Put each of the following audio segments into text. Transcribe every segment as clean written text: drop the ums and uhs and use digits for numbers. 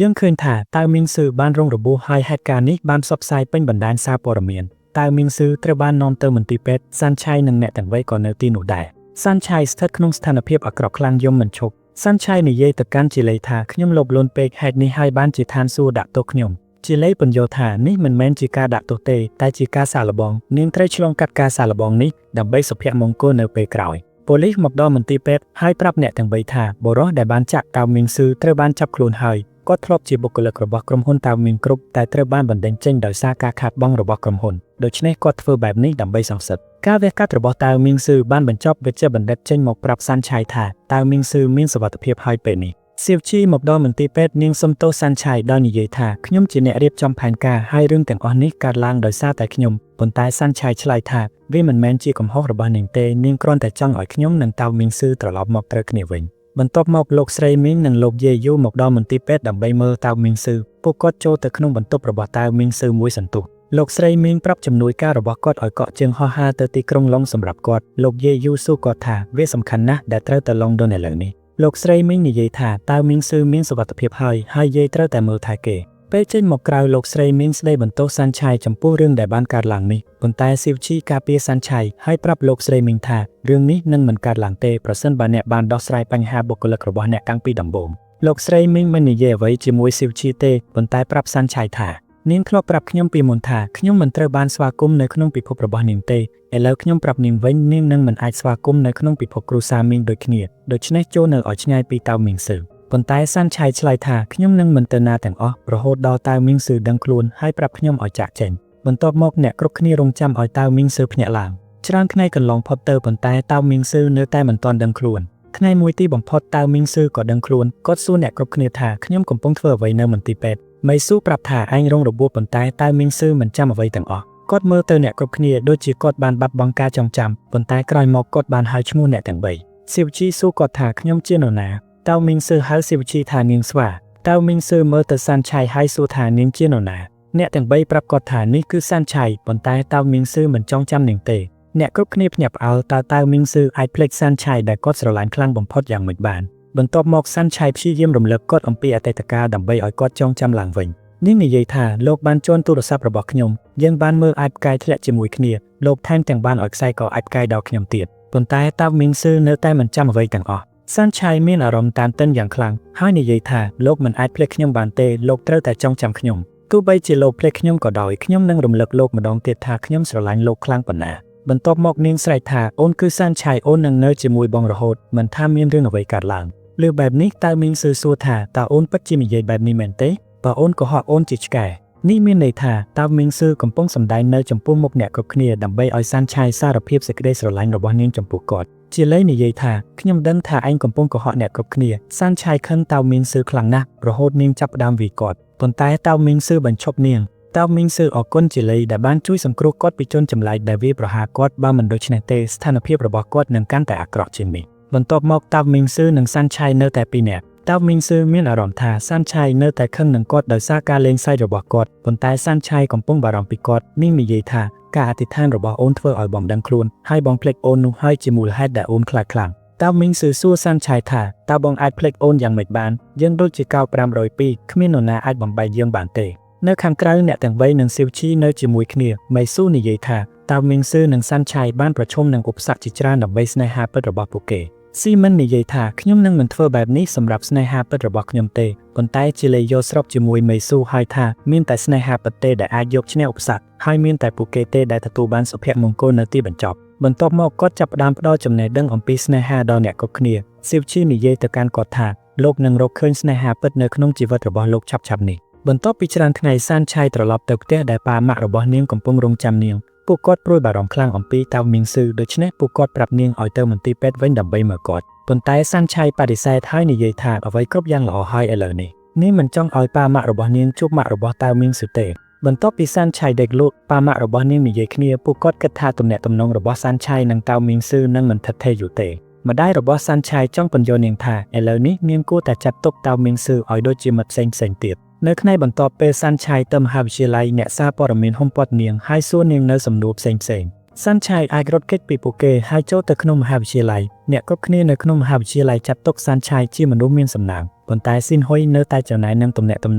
យើងឃើញថាតៅមីងស៊ឺបានរងរបួសហើយហេតុការណ៍នេះបានផ្សព្វផ្សាយពេញបណ្ដាញសារព័ត៌មានតៅមីងស៊ឺត្រូវបាននាំទៅមន្ទីរពេទ្យសានឆៃនិងអ្នកទាំងបីក៏នៅទីនោះដែរសានឆៃស្ថិតក្នុងស្ថានភាពអាក្រក់ខ្លាំងយំមិនឈប់សានឆៃនិយាយទៅកាន់ជាលីថាខ្ញុំលោភលន់ពេកហេតុនេះហើយបានជាឋានសួគ៌ដាក់ទោសខ្ញុំជាលីពន្យល់ថានេះមិនមែនជាការដាក់ទោសទេតែជាការសាកល្បងនាងត្រូវឆ្លងកាត់ការសាកល្បងនេះដើម្បីសុភមង្គលនៅពេលក្រោយប៉ូលីសមកដល់មន្ទីរពេទ្យហើយប្រាប់អ្នកទាំងបីថាបុរសដែលបានចាក់តៅមីងស៊ឺត្រូវបានចាប់ខ្លួនហើយគាត់ធ្លាប់ជាបុគ្គលិករបស់ក្រុមហ៊ុនតៅមីងគ្រប់តែត្រូវបានបណ្តេញចេញដោយសារការខាតបង់របស់ក្រុមហ៊ុនដូច្នេះគាត់ធ្វើបែបនេះដើម្បីសងសឹកការវះកាត់របស់តៅមីងស៊ឺបានបញ្ចប់វេជ្ជបណ្ឌិតចេញមកប្រាប់សានឆៃថាតៅមីងស៊ឺមានសុវត្ថិភាពហើយពេលនេះសៀវជីមកដល់មន្ទីរពេទ្យនាងសុំទោសសានឆៃដោយនិយាយថាខ្ញុំជាអ្នករៀបចំផែនការហើយរឿងទាំងអស់នេះកើតឡើងដោយសារតែខ្ញុំប៉ុន្តែសានឆៃឆ្លើយថាវាមិនមែនជាកំហុសរបស់នាងទេនាងគ្រាន់តែចង់ឲ្យខ្ញុំនិងតៅមីងស៊ឺត្រឡប់មកត្រូវគ្នាវិញបន្ទាប់មកលោកស្រីមីងនិងលោកយាយយូមកដល់មន្ទីរពេទ្យដើម្បីមើលតៅមីងស៊ឺពួកគាត់ចូលទៅក្នុងបន្ទប់របស់តៅមីងស៊ឺមួយសន្ទុះលោកស្រីមីងប្រាប់ជំនួយការរបស់គាត់ឲ្យកក់ជើងហោះហើរទៅទីក្រុងឡុងសម្រាប់គាត់លោកយាយយូសួរគាត់ថាវាសំខាន់ណាស់ដែលត្រូវទៅឡុងដនឥឡូវនេះលោកស្រីមីងនិយាយថាតៅមីងស៊ឺមានសុវត្ថិភាពហើយហើយយាយត្រូវតែមើលថែគេពេលចេញមកក្រៅលោកស្រីមីងស្ដីបន្ទោសសានឆៃចំពោះរឿងដែលបានកើតឡើងនេះប៉ុន្តែស៊ីវឈីការពារសានឆៃហើយប្រាប់លោកស្រីមីងថារឿងនេះនឹងមិនកើតឡើងទេប្រសិនបើអ្នកបានដោះស្រាយបញ្ហាបុគ្គលិករបស់អ្នកតាំងពីដំបូងលោកស្រីមីងមិននិយាយអ្វីជាមួយស៊ីវឈីទេប៉ុន្តែប្រាប់សានឆៃថានាងធ្លាប់ប្រាប់ខ្ញុំពីមុនថាខ្ញុំមិនត្រូវបានស្វាគមន៍នៅក្នុងពិភពរបស់នាងទេឥឡូវខ្ញុំប្រាប់នាងវិញនាងនឹងមិនអាចស្វាគមន៍នៅក្នុងពិភពគ្រួសារមីងដូចគ្នាដូច្នេះចូលនៅឲ្យឆ្ងាយពីតៅមីងស៊ឺប៉ុន្តែសានឆៃឆ្លើយថាខ្ញុំនឹងមិនទៅណាទាំងអស់រហូតដល់តៅមីងស៊ឺដឹងខ្លួនហើយប្រាប់ខ្ញុំឲ្យចាក់ចេញបន្ទាប់មកអ្នកគ្រប់គ្នារងចាំឲ្យតៅមីងស៊ឺភ្ញាក់ឡើងច្រើនថ្ងៃកន្លងផុតទៅប៉ុន្តែតៅមីងស៊ឺនៅតែមិនទាន់ដឹងខ្លួនថ្ងៃមួយទីបំផុតតៅមីងស៊ឺក៏ដឹងខ្លួនគាត់សួរអ្នកគ្រប់គ្នាថាខ្ញុំកំពុងធ្វើអ្វីនៅមន្ទីរពេទ្យមីស៊ូប្រាប់ថាឯងរងរបួសប៉ុន្តែតៅមីងស៊ឺមិនចាំអ្វីទាំងអស់គាត់មើលទៅអ្នកគ្រប់គ្នាដូចជាគាត់បានបាត់បង់ការចងចាំប៉ុន្តែក្រោយមកគាត់បានហៅឈ្មោះអ្នកទាំងបីសៀវជីសួរគាត់ថាខ្ញុំជានរណាតៅមីងស៊ឺហៅសៀវជីថានាងស្វាតៅមីងស៊ឺមើលទៅសានឆៃហើយសួរថានាងជានរណាអ្នកទាំងបីប្រាប់គាត់ថានេះគឺសានឆៃប៉ុន្តែតៅមីងស៊ឺមិនចងចាំនាងទេអ្នកគ្រប់គ្នាភ្ញាក់ផ្អើលតើតៅមីងស៊ឺអាចភ្លេចសានឆៃដែលគាត់ស្រឡាញ់ខ្លាំងបំផុតយ៉ាងម៉េចបានបន្ទាប់មកសានឆៃព្យាយាមរំលឹកគាត់អំពីអតីតកាលដើម្បីឲ្យគាត់ចងចាំឡើងវិញនាងនិយាយថាលោកបានជន់ទូរស័ព្ទរបស់ខ្ញុំយើងបានមើលអាចផ្កាយធ្លាក់ជាមួយគ្នាលោកថែមទាំងបានឲ្យខ្សែកអាចផ្កាយដល់ខ្ញុំទៀតប៉ុន្តែតៅមីងស៊ឺនៅតែមិនចាំអ្វីទាំងអស់សានឆៃមានអារម្មណ៍តានតឹងយ៉ាងខ្លាំងហើយនិយាយថាលោកមិនអាចភ្លេចខ្ញុំបានទេលោកត្រូវតែចងចាំខ្ញុំទោះបីជាលោកភ្លេចខ្ញុំក៏ដោយខ្ញុំនឹងរំលឹកលោកម្ដងទៀតថាខ្ញុំស្រឡាញ់លោកខ្លាំងប៉ុណ្ណាបន្ទាប់មកនាងស្រែកថាអូនគឺសានឆៃអូននឹងនៅជាមួយបងរហូតមិនថាមានរឿងអ្វីកើតឡើងលើបែបនេះតើមីងស៊ឺសួរថាតើអូនពិតជានិយាយបែបនេះមែនទេបើអូនកុហកអូនជាឆ្កែនេះមានន័យថាតើមីងស៊ឺកំពុងសម្ដែងនៅចំពោះមុខអ្នកគ្រប់គ្នាដើម្បីឲ្យសានឆៃសារភាពសេចក្តីស្រឡាញ់របស់នាងចំពោះគាត់ជាលីនិយាយថាខ្ញុំដឹងថាឯងកំពុងកុហកអ្នកគ្រប់គ្នាសានឆៃខឹងតៅមីងស៊ឺខ្លាំងណាស់រហូតនាងចាប់ផ្ដើមវាយគាត់ប៉ុន្តែតៅមីងស៊ឺបញ្ឈប់នាងតៅមីងស៊ឺអរគុណជាលីដែលបានជួយសង្គ្រោះគាត់ពីជនចម្លែកដែលវាយប្រហារគាត់បើមិនដូច្នេះទេស្ថានភាពរបស់គាត់នឹងកាន់តែអាក្រក់ជាងនេះបន្ទាប់មកតៅមីងស៊ឺនិងសានឆៃនៅតែពីរនាក់តៅមីងស៊ឺមានអារម្មណ៍ថាសានឆៃនៅតែខឹងនឹងគាត់ដោយសារការលេងសើចរបស់គាត់ប៉ុន្តែសានឆៃកំពុងបារម្ភពីគាត់នាងនិយាយថាការអធិដ្ឋានរបស់អូនធ្វើឲ្យបងដឹងខ្លួនហើយបងភ្លេចអូននោះហើយជាមូលហេតុដែលអូនខ្លាចខ្លាំងតៅមីងស៊ឺសួរសានឆៃថាតើបងអាចភ្លេចអូនយ៉ាងម៉េចបានយើងដូចជាកោ502គ្មាននរណាអាចបំបែកយើងបានទេនៅខាងក្រៅអ្នកទាំងបីនិងសៀវឈីនៅជាមួយគ្នាមីស៊ូនិយាយថាតៅមីងស៊ឺនិងសានឆៃបានប្រឈមនឹងឧបសគ្គជាច្រើនដើម្បីស្នេហាពិតរបស់ពួកគេស៊ីមិននិយាយថាខ្ញុំនឹងមិនធ្វើបែបនេះសម្រាប់ស្នេហាពិតរបស់ខ្ញុំទេប៉ុន្តែជាលេយល់ស្របជាមួយមេស៊ូហើយថាមានតែស្នេហាពិតទេដែលអាចយកឈ្នះឧបសគ្គហើយមានតែពួកគេទេដែលទទួលបានសុភមង្គលនៅទីបញ្ចប់បន្ទាប់មកគាត់ចាប់ផ្ដើមផ្ដល់ចំណេះដឹងអំពីស្នេហាដល់អ្នកគ្រប់គ្នាសៀវឈីនិយាយទៅកាន់គាត់ថាលោកនឹងរកឃើញស្នេហាពិតនៅក្នុងជីវិតរបស់លោកឆាប់ៗនេះបន្ទាប់ពីច្រើនថ្ងៃសានឆៃត្រឡប់ទៅផ្ទះដែលប៉ាម៉ាក់របស់នាងកំពុងរងចាំនាងពួកគាត់ព្រួយបារម្ភខ្លាំងអំពីតៅមីងស៊ឺដូច្នេះពួកគាត់ប្រាប់នាងឲ្យទៅមន្ទីរពេទ្យវិញដើម្បីមើលគាត់ប៉ុន្តែសានឆៃបដិសេធហើយនិយាយថាអ្វីគ្រប់យ៉ាងល្អហើយឥឡូវនេះនាងមិនចង់ឲ្យប៉ាម៉ាក់របស់នាងជួបម៉ាក់របស់តៅមីងស៊ឺទេបន្ទាប់ពីសានឆៃដេកលក់ប៉ាម៉ាក់របស់នាងនិយាយគ្នាពួកគាត់គិតថាទំនាក់ទំនងរបស់សានឆៃនិងតៅមីងស៊ឺនឹងមិនថិតថេរយូរទេម្ដាយរបស់សានឆៃចង់ពន្យល់នាងថាឥឡូវនេះនាងគួរតែចាត់ទុកតៅមីងស៊ឺឲ្យដូចជាមិត្តផ្សេងៗទៀតនៅថ្ងៃបន្ទាប់ពេលសានឆៃទៅមហាវិទ្យាល័យអ្នកសារព័ត៌មានហ៊ុំព័ទ្ធនាងហើយសួរនាងនៅសំណួរផ្សេងៗ សាន់ឆៃអាចរត់គេចពីពួកគេហើយចូលទៅក្នុងមហាវិទ្យាល័យអ្នកគ្រប់គ្នានៅក្នុងមហាវិទ្យាល័យចាត់ទុកសាន់ឆៃជាមនុស្សមានសំណាងប៉ុន្តែស៊ីនហ៊ុយនៅតែច្រណែននឹងទំនាក់ទំ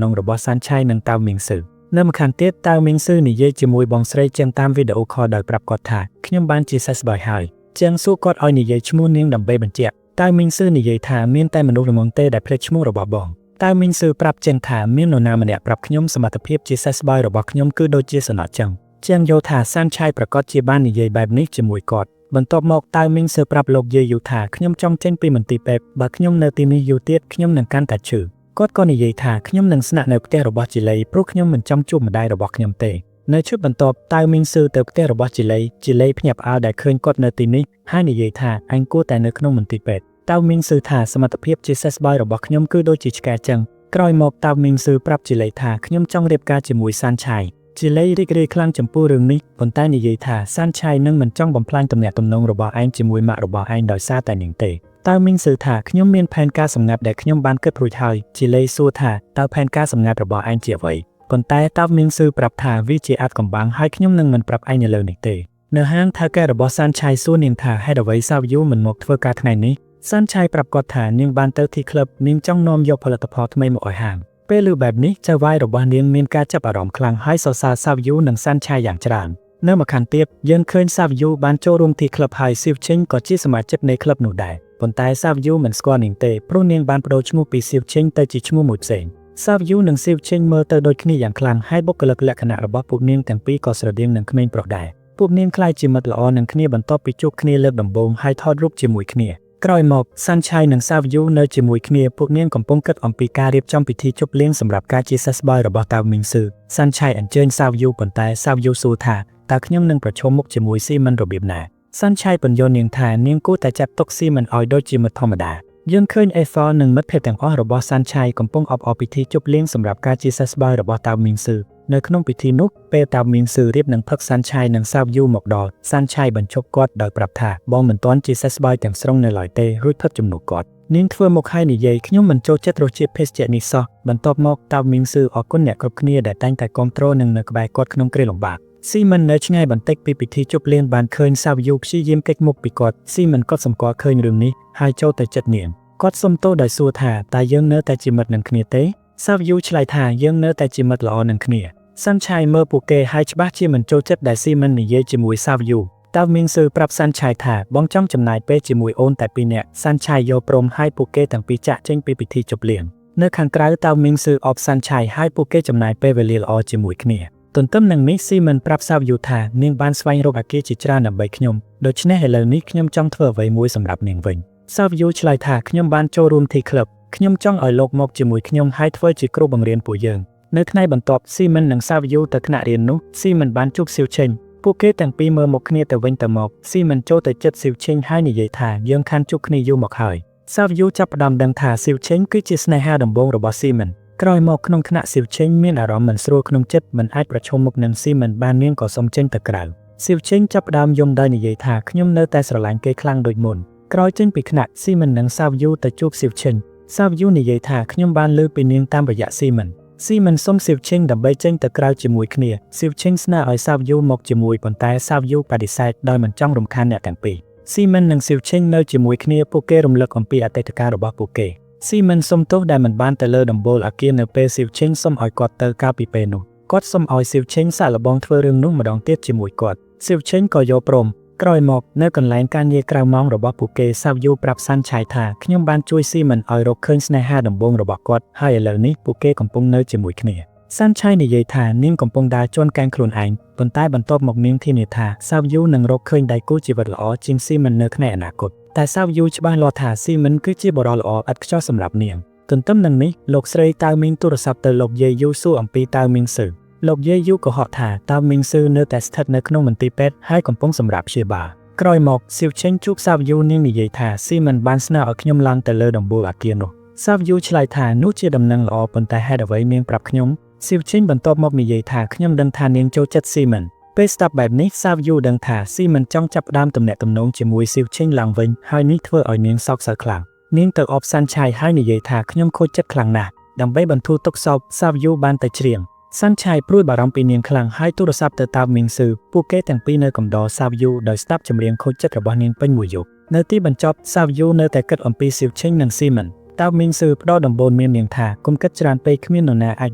នងរបស់សាន់ឆៃនិងតាវមីងស៊ឺនៅម្ខាងទៀតតាវមីងស៊ឺនិយាយជាមួយបងស្រីជាងតាមវីដេអូខលដោយប្រាប់គាត់ថាខ្ញុំបានជាសះស្បើយហើយជាងសួរគាត់ឲ្យនិយាយឈ្មោះនាងដើម្បីបញ្ជាក់តាវមីងស៊ឺនិយាយថាមានតែមនុស្សល្ងងទេដែលភ្លេចឈ្មោះរបស់បងតាវមីងស៊ឺប្រាប់ជាងថាមាននរណាម្នាក់ប្រាប់ខ្ញុំសមត្ថភាពជាសះស្បើយរបស់ខ្ញុំគឺដូចជាសំណក់ចឹងជាងយល់ថាសានឆៃប្រកាសជាបាននិយាយបែបនេះជាមួយគាត់បន្ទាប់មកតាវមីងស៊ឺប្រាប់លោកយាយយូថាខ្ញុំចង់ចេញពីមន្ទីរពេទ្យបើខ្ញុំនៅទីនេះយូរទៀតខ្ញុំនឹងកាន់តែឈឺគាត់ក៏និយាយថាខ្ញុំនឹងស្នាក់នៅផ្ទះរបស់ជីលីព្រោះខ្ញុំមិនចង់ជួបម្ដាយរបស់ខ្ញុំទេនៅជុតបន្ទាប់តាវមីងស៊ឺទៅផ្ទះរបស់ជីលីជីលីភ្ញាក់ផ្អើលដែលឃើញគាត់នៅទីនេះហើយនិយាយថាអញគួរតែនៅក្នុងមន្ទីរពេទ្យតាវមីងស៊ឺថាសមត្ថភាពជាសះស្បើយរបស់ខ្ញុំគឺដូចជាឆ្កែចឹងក្រោយមកតាវមីងស៊ឺប្រាប់ជីលីថាខ្ញុំចង់រៀបការជាមួយសានឆៃជីលីរីករាយខ្លាំងចំពោះរឿងនេះប៉ុន្តែនិយាយថាសានឆៃនឹងមិនចង់បំផ្លាញទំនាក់ទំនងរបស់ឯងជាមួយម៉ាក់របស់ឯងដោយសារតែនាងទេតើមីងស៊ឺថាខ្ញុំមានផែនការសម្ងាត់ដែលខ្ញុំបានគិតរួចហើយជីលីសួរថាតើផែនការសម្ងាត់របស់ឯងជាអ្វីប៉ុន្តែតើមីងស៊ឺប្រាប់ថាវាជាអាថ៌កំបាំងហើយខ្ញុំនឹងមិនប្រាប់ឯងនៅលើនេះទេនៅហាងថៅកែរបស់សានឆៃសួរនាងថាហេតុអ្វីសាវយូមិនមកធ្វើការថ្ងៃនេះសានឆៃប្រាប់គាត់ថានាងបានទៅទីក្លឹបនាងចង់នាំយកផលិតផលថ្មីមកឲ្យហាងពេលឮបែបនេះចៅហ្វាយរបស់នាងមានការចាប់អារម្មណ៍ខ្លាំងហើយសរសើរសាវយូនិងសានឆៃយ៉ាងច្រើននៅម្ខាងទៀតយើងឃើញសាវយូបានចូលរួមទីក្លឹបហើយស៊ីវឈិញក៏ជាសមាជិកនៃក្លឹបនោះដែរប៉ុន្តែសាវយូមិនស្គាល់នាងទេព្រោះនាងបានប្ដូរឈ្មោះពីស៊ីវឈិញទៅជាឈ្មោះមួយផ្សេងសាវយូនិងស៊ីវឈិញមើលទៅដូចគ្នាយ៉ាងខ្លាំងហើយបុគ្គលិកលក្ខណៈរបស់ពួកនាងទាំងពីរក៏ស្រដៀងនឹងក្មេងប្រុសដែរពួកនាងក្លាយជាមិត្តល្អនឹងគ្នាបន្ទាប់ពីជួបគ្នាលើកដំបូងហើយថតរូបជាមួយគ្នាក្រោយមកសាន់ឆៃនិងសាវយូនៅជាមួយគ្នាពួកនាងកំពុងគិតអំពីការរៀបចំពិធីជប់លៀងសម្រាប់ការជាសះស្បើយរបស់តាវមីងស៊ឺសាន់ឆៃអញ្ជើញសាវយូប៉ុន្តែសាវយូសួរថាតើខ្ញុំនឹងប្រឈមមុខជាមួយស៊ីមិនរបៀបណាសាន់ឆៃពន្យល់នាងថានាងគួរតែចាត់ទុកស៊ីមិនឲ្យដូចជាមិត្តធម្មតាយើងឃើញអេហ្វលនិងមិត្តភ័ក្តិទាំងអស់របស់សាន់ឆៃកំពុងអបអរពិធីជប់លៀងសម្រាប់ការជាសះស្បើយរបស់តាវមីងស៊ឺនៅក្នុងពិធីនោះពេលតាវមីងស៊ឺរៀបនឹងផឹកសាន់ឆៃនិងសាវយូមកដល់សាន់ឆៃបញ្ឈប់គាត់ដោយប្រាប់ថាបងមិនទាន់ជាសះស្បើយទាំងស្រុងនៅឡើយទេរួចផឹកជំនួសគាត់នាងធ្វើមកឲ្យនិយាយខ្ញុំមិនចូលចិត្តរសជាតិភេសជ្ជៈនេះសោះបន្ទាប់មកតាវមីងស៊ឺអរគុណអ្នកគ្រប់គ្នាដែលតែងតែគាំទ្រនិងនៅក្បែរគាត់ក្នុងគ្រាលំបាកស៊ីមិននៅឆ្ងាយបន្តិចពីពិធីជប់លៀងបានឃើញសាវយូព្យាយាមគេចមុខពីគាត់ស៊ីមិនគាត់សម្គាល់ឃើញរឿងនេះហើយចូលទៅចិត្តនាងគាត់សុំទោសដោយសួរថាតើយើងនៅតែជាមិត្តនឹងគ្នាទេសាវយូឆ្លើយថាយើងនៅតែជាមិត្តល្អនឹងគ្នាសាន់ឆៃមើលពួកគេហើយច្បាស់ជាមិនចូលចិត្តដែលស៊ីមិននិយាយជាមួយសាវយូតាវមីងស៊ឺប្រាប់សាន់ឆៃថាបងចង់ចំណាយពេលជាមួយអូនតែពីរនាក់សាន់ឆៃយល់ព្រមហើយពួកគេទាំងពីរចាក់ចេញពីពិធីជប់លៀងនៅខាងក្រៅតាវមីងស៊ឺអបសាន់ឆៃហើយពួកគេចំណាយពេលវេលាល្អជាមួយគ្នាទន្ទឹមនឹងនេះស៊ីមិនប្រាប់សាវយូថានាងបានស្វែងរកអាគារជាច្រើនដើម្បីខ្ញុំដូច្នេះឥឡូវនេះខ្ញុំចង់ធ្វើអ្វីមួយសម្រាប់នាងវិញសាវយូឆ្លើយថាខ្ញុំបានចូលរួមទីក្លឹបខ្ញុំចង់ឲ្យលោកមកជាមួយខ្ញុំហើយធ្វើជាគ្រូបង្រៀនពួកយើងនៅថ្ងៃបន្ទាប់ស៊ីមិននិងសាវយូទៅថ្នាក់រៀននោះស៊ីមិនបានជួបស៊ីវឈិញពួកគេទាំងពីរមើលមុខគ្នាទៅវិញទៅមកស៊ីមិនចូលទៅចិត្តស៊ីវឈិញហើយនិយាយថាយើងខានជួបគ្នាយូរមកហើយសាវយូចាប់ផ្ដើមដឹងថាស៊ីវឈិញគឺជាស្នេហាដំបូងរបស់ស៊ីមិនក្រោយមកក្នុងថ្នាក់ស៊ីវឈិញមានអារម្មណ៍មិនស្រួលក្នុងចិត្តមិនអាចប្រឈមមុខនឹងស៊ីមិនបាននាងក៏សុំចេញទៅក្រៅស៊ីវឈិញចាប់ផ្ដើមយំដោយនិយាយថាខ្ញុំនៅតែស្រឡាញ់គេខ្លាំងដូចមុនក្រោយចេញពីថ្នាក់ស៊ីមិននិងសាវយូទៅជួបស៊ីវឈិញសាវយូនិយាយថាខ្ញុំបានលើពីនាងតាមរយៈស៊ីមិនស៊ីមិនសុំស៊ីវឈិញដើម្បីចេញទៅក្រៅជាមួយគ្នាស៊ីវឈិញស្នើឲ្យសាវយូមកជាមួយប៉ុន្តែសាវយូបដិសេធដោយមិនចង់រំខានអ្នកទាំងពីរស៊ីមិននិងស៊ីវឈិញនៅជាមួយគ្នាពួកគេរំលឹកអំពីអតីតកាលរបស់ពួកគេស៊ីមិនសុំទោសដែលមិនបានទៅលើដំបូលអាគារនៅពេលស៊ីវឈិញសុំឲ្យគាត់ទៅកាលពីពេលនោះគាត់សុំឲ្យស៊ីវឈិញសាកល្បងធ្វើរឿងនោះម្ដងទៀតជាមួយគាត់ស៊ីវឈិញក៏យល់ព្រមក្រោយមកនៅកន្លែងការងារក្រៅម៉ោងរបស់ពួកគេសាវយូប្រាប់សាន់ឆៃថាខ្ញុំបានជួយស៊ីមិនឲ្យរកឃើញស្នេហាដំបូងរបស់គាត់ហើយឥឡូវនេះពួកគេកំពុងនៅជាមួយគ្នាសាន់ឆៃនិយាយថានាងកំពុងដើរជន់កែងខ្លួនឯងប៉ុន្តែបន្ទាប់មកនាងធានាថាសាវយូនឹងរកឃើញដៃគូជីវិតល្អជាងស៊ីមិននៅថ្ងៃអនាគតតែសាវយូច្បាស់លាស់ថាស៊ីមិនគឺជាបុរសល្អឥតខ្ចោះសម្រាប់នាងទន្ទឹមនឹងនេះលោកស្រីតាវមីងទូរស័ព្ទទៅលោកយាយយូសួរអំពីតាវមីងស៊ឺលោកយាយយូក៏ហកថាតាវមីងស៊ឺនៅតែស្ថិតនៅក្នុងមន្ទីរពេទ្យហើយកំពុងសម្រាប់ព្យាបាលក្រោយមកស៊ីវឈិញជួបសាវយូនាងនិយាយថាស៊ីមិនបានស្នើឲ្យខ្ញុំឡើងទៅលើដំបូលអាគារនោះសាវយូឆ្លើយថានោះជាដំណឹងល្អប៉ុន្តែហេតុអ្វីនាងប្រាប់ខ្ញុំស៊ីវឈិញបន្ទាប់មកនិយាយថាខ្ញុំដឹងថានាងចូលចិត្តស៊ីមិនពេលស្ដាប់បែបនេះសាវយូដឹងថាស៊ីមិនចង់ចាប់ផ្ដើមទំនាក់ទំនងជាមួយស៊ីវឈិញឡើងវិញហើយនេះធ្វើឲ្យនាងសោកសៅខ្លាំងនាងទៅអបសាន់ឆៃហើយនិយាយថាខ្ញុំខូចចិត្តខ្លាំងណាស់ដើម្បីបន្ធូរទុក្ខសោកសាវយូបានទៅច្រៀង សាន់ឆៃព្រួយបារម្ភពីនាងខ្លាំងហើយទូរស័ព្ទទៅតើមីងស៊ឺពួកគេទាំងពីរនៅកំដរសាវយូដោយស្ដាប់ចម្រៀងខូចចិត្តរបស់នាងពេញមួយយប់នៅទីបញ្ចប់សាវយូនៅតែគិតអំពីស៊ីវឈិងនិងស៊ីមិនតើមីងស៊ឺផ្ដល់ដំបូន្មាននាងថាកុំគិតច្រើនពេកគ្មាននរណាអាច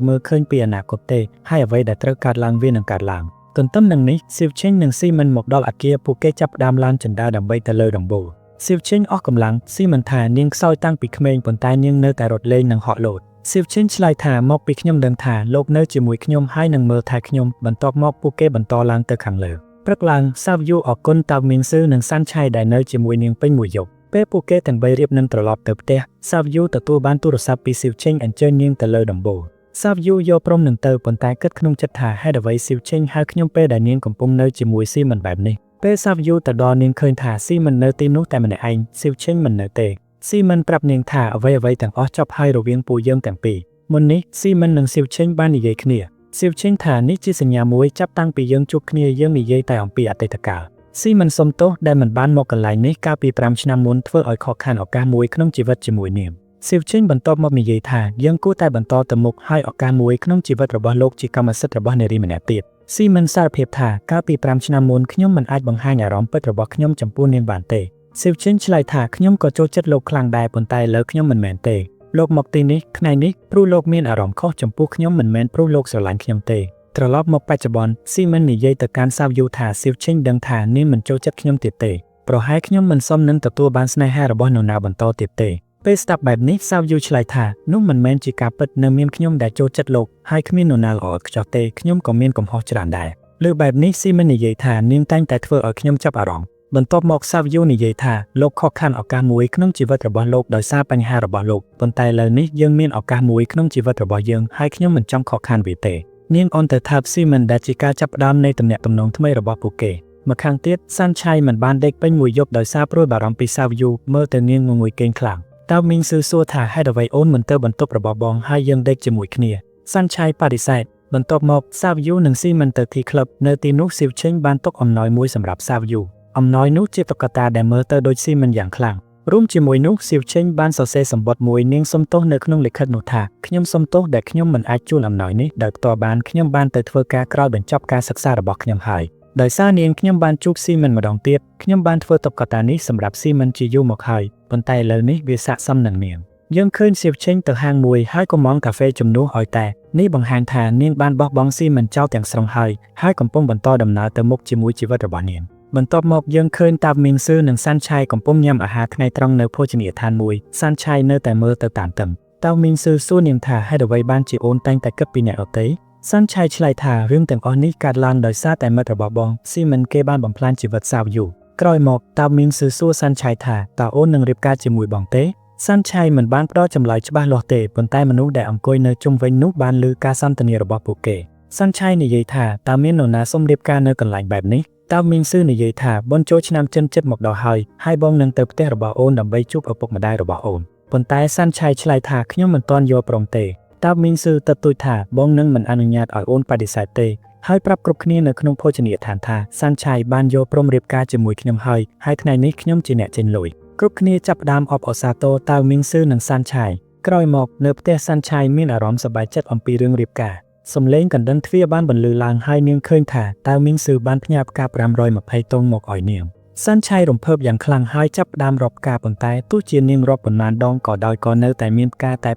មើលឃើញពីអនាគតទេហើយអ្វីដែលត្រូវកើតឡើងវានឹងកើតឡើងទន្ទឹមនឹងនេះស៊ីវឈិងនិងស៊ីមិនមកដល់អគារពួកគេចាប់ផ្ដើមឡើងជណ្ដើរដើម្បីទៅលើដំបូលស៊ីវឈិងអស់កម្លាំងស៊ីមិនថានាងខ្សោយតាំងពីក្មេងប៉ុន្តែនាងនៅតែរត់លេងនិងហក់លោតស៊ីវឈិងឆ្លើយថាមកពីខ្ញុំដឹងថាលោកនៅជាមួយខ្ញុំហើយនឹងមើលថែខ្ញុំបន្ទាប់មកពួកគេបន្តឡើងទៅខាងលើព្រឹកឡើងសាវយូអរគុណតាមីងស៊ឺនិងសាន់ឆៃដែលនៅជាមួយនាងពេញមួយយប់ពេលពួកគេទាំងបីរៀបនឹងត្រឡប់ទៅផ្ទះសាវយូទទួលបានទូរស័ព្ទពីស៊ីវឈិងអញ្ជើញនាងទៅលើដំបូលសាវយូយកព្រមនឹងទៅប៉ុន្តែគិតក្នុងចិត្តថាហេតុអ្វីស៊ីវឈិងហៅខ្ញុំពេលដែលនាងកំពុងនៅជាមួយស៊ីមិនបែបនេះពេលសាវយូទៅដល់នាងឃើញថាស៊ីមិននៅទីនោះតែម្នាក់ឯងស៊ីវឈិងមិននៅទេស៊ីមិនប្រាប់នាងថាអ្វីអ្វីទាំងអស់ចប់ហើយរវាងពួកយើងទាំងពីរមុននេះស៊ីមិននិងស៊ីវឈិងបាននិយាយគ្នាស៊ីវឈិងថានេះជាសញ្ញាមួយចាប់តាំងពីយើងជួបគ្នាយើងនិយាយតែអំពីអតីតកាលស៊ីមិនសុំទោសដែលមិនបានមកកន្លែងនេះកាលពី5ឆ្នាំមុនធ្វើឲ្យខកខានឱកាសមួយក្នុងជីវិតជាមួយនាងស៊ីវឈិងបន្ទាប់មកនិយាយថាយើងគួរតែបន្តទៅមុខហើយឱកាសមួយក្នុងជីវិតរបស់លោកជាកម្មសិទ្ធិរបស់នារីម្នាក់ទៀតស៊ីមិនសារភាពថាកាលពី5ឆ្នាំមុនខ្ញុំមិនអាចបង្ហាញអារម្មណ៍ពិតរបស់ខ្ញុំចំពោះនាងបានទេស៊ីវឈិងឆ្លើយថាខ្ញុំក៏ចូលចិត្តលោកខ្លាំងដែរប៉ុន្តែលើខ្ញុំមិនមែនទេលោកមកទីនេះថ្ងៃនេះព្រោះលោកមានអារម្មណ៍ខុសចំពោះខ្ញុំមិនមែនព្រោះលោកស្រឡាញ់ខ្ញុំទេត្រឡប់មកបច្ចុប្បន្នស៊ីមិននិយាយទៅកាន់សាវយូថាស៊ីវឈិងដឹងថានាងមិនចូលចិត្តខ្ញុំទៀតទេប្រហែលខ្ញុំមិនសមនឹងទទួលបានស្នេហារបស់នរណាបន្តទៀតទេពេលស្ដាប់បែបនេះសាវយូឆ្លើយថានោះមិនមែនជាការពិតនៅមានខ្ញុំដែលចូលចិត្តលោកហើយគ្មាននរណាល្អឥតខ្ចោះទេខ្ញុំក៏មានកំហុសច្រើនដែរលើបែបនេះស៊ីមិននិយាយថានាងតែងតែធ្វើឲ្យខ្ញុំចាប់អារម្មណ៍បន្ទាប់មកសាវយូនិយាយថាលោកខកខានឱកាសមួយក្នុងជីវិតរបស់លោកដោយសារបញ្ហារបស់លោកប៉ុន្តែឥឡូវនេះយើងមានឱកាសមួយក្នុងជីវិតរបស់យើងហើយខ្ញុំមិនចង់ខកខានវាទេនាងអនទៅថាស៊ីមិនដែលជាការចាប់ផ្ដើមនៃទំនាក់ទំនងថ្មីរបស់ពួកគេម្ខាងទៀតសាន់ឆៃមិនបានដេកពេញមួយយប់ដោយសារព្រួយបារម្ភពីសាវយូមើលទៅនាងងងុយគេងខ្លាំងតើមីងស៊ឺសួរថាហេតុអ្វីអូនមិនទៅបន្ទប់របស់បងហើយយើងដេកជាមួយគ្នាសាន់ឆៃបដិសេធបន្ទាប់មកសាវយូនិងស៊ីមិនទៅទីក្លឹបនៅទីនោះស៊ីវឈិងបានទុកអំណោយមួយសម្រាប់សាវយូអំណោយនោះជាតុក្កតាដែលមើលទៅដូចស៊ីមិនយ៉ាងខ្លាំងរួមជាមួយនោះស៊ីវឈិងបានសរសេរសម្បត្តិមួយនាងសុំទោសនៅក្នុងលិខិតនោះថាខ្ញុំសុំទោសដែលខ្ញុំមិនអាចជូនអំណោយនេះដោយផ្ទាល់បានខ្ញុំបានទៅធ្វើការក្រោយបញ្ចប់ការសិក្សារបស់ខ្ញុំហើយដោយសារនាងខ្ញុំបានជួបស៊ីមិនម្ដងទៀតខ្ញុំបានធ្វើតុក្កតានេះសម្រាប់ស៊ីមិនជាយូរមកហើយប៉ុន្តែឥឡូវនេះវាស័ក្តិសមនឹងនាងយើងឃើញសៀវឈិងទៅហាងមួយហើយក៏មងកាហ្វេជំនួសឲ្យតែនេះបង្ហាញថានាងបានបោះបង់ស៊ីមិនចោលទាំងស្រុងហើយហើយកំពុងបន្តដំណើរទៅមុខជាមួយជីវិតរបស់នាងបន្ទាប់មកយើងឃើញតាបមីងស៊ឺនិងសាន់ឆៃកំពុងញ៉ាំអាហារថ្ងៃត្រង់នៅភោជនីយដ្ឋានមួយសាន់ឆៃនៅតែមើលទៅតាមទឹមតើមីងស៊ឺសួរនាងថាហេតុអ្វីបានជាអូនតែងតែគិតពីអ្នកដទៃសាន់ឆៃឆ្លើយថារឿងទាំងអស់នេះកើតឡើងដោយសារតែមិត្តរបស់បងស៊ីមិនគេបានបំផ្លាញជីវិតសាវយូក្រោយមកតាមីងស៊ឺសួរសាន់ឆៃថាតើអូននឹងរៀបការជាមួយបងទេសាន់ឆៃមិនបានផ្ដល់ចម្លើយច្បាស់លាស់ទេប៉ុន្តែមនុស្សដែលអង្គុយនៅជុំវិញនោះបានឮការសន្ទនារបស់ពួកគេសាន់ឆៃនិយាយថាតើមាននរណាសុំរៀបការនៅកន្លែងបែបនេះតើមីងស៊ឺនិយាយថាបនចូលឆ្នាំចិនចិត្តមកដល់ហើយហើយបងនឹងទៅផ្ទះរបស់អូនដើម្បីជួបឪពុកម្ដាយរបស់អូនប៉ុន្តែសាន់ឆៃឆ្លើយថាខ្ញុំមិនទាន់យល់ព្រមទេតើមីងស៊ឺទទូចថាបងនឹងមិនអនុញ្ញាតឲ្យអូនបដិសេធទេហើយប្រាប់គ្រប់គ្នានៅក្នុងភោជនីយដ្ឋានថាសាន់ឆៃបានយល់ព្រមរៀបការជាមួយខ្ញុំហើយហើយថ្ងៃនេះខ្ញុំជាអ្នកចេញលុយគ្រប់គ្នាចាប់ផ្ដើមអបអរសាទរតើមីងស៊ឺនិងសាន់ឆៃក្រោយមកនៅផ្ទះសាន់ឆៃមានអារម្មណ៍សប្បាយចិត្តអំពីរឿងរៀបការសំឡេងកណ្ដឹងទ្វារបានបន្លឺឡើងហើយនាងឃើញថាតើមីងស៊ឺបានផ្ញើផ្កា520តុងមកឲ្យនាងសាន់ឆៃរំភើបយ៉ាងខ្លាំងហើយចាប់ផ្ដើមរាប់ផ្កាប៉ុន្តែទោះជានាងរាប់ប៉ុន្មានដងក៏ដោយក៏នៅតែមានផ្កាតែ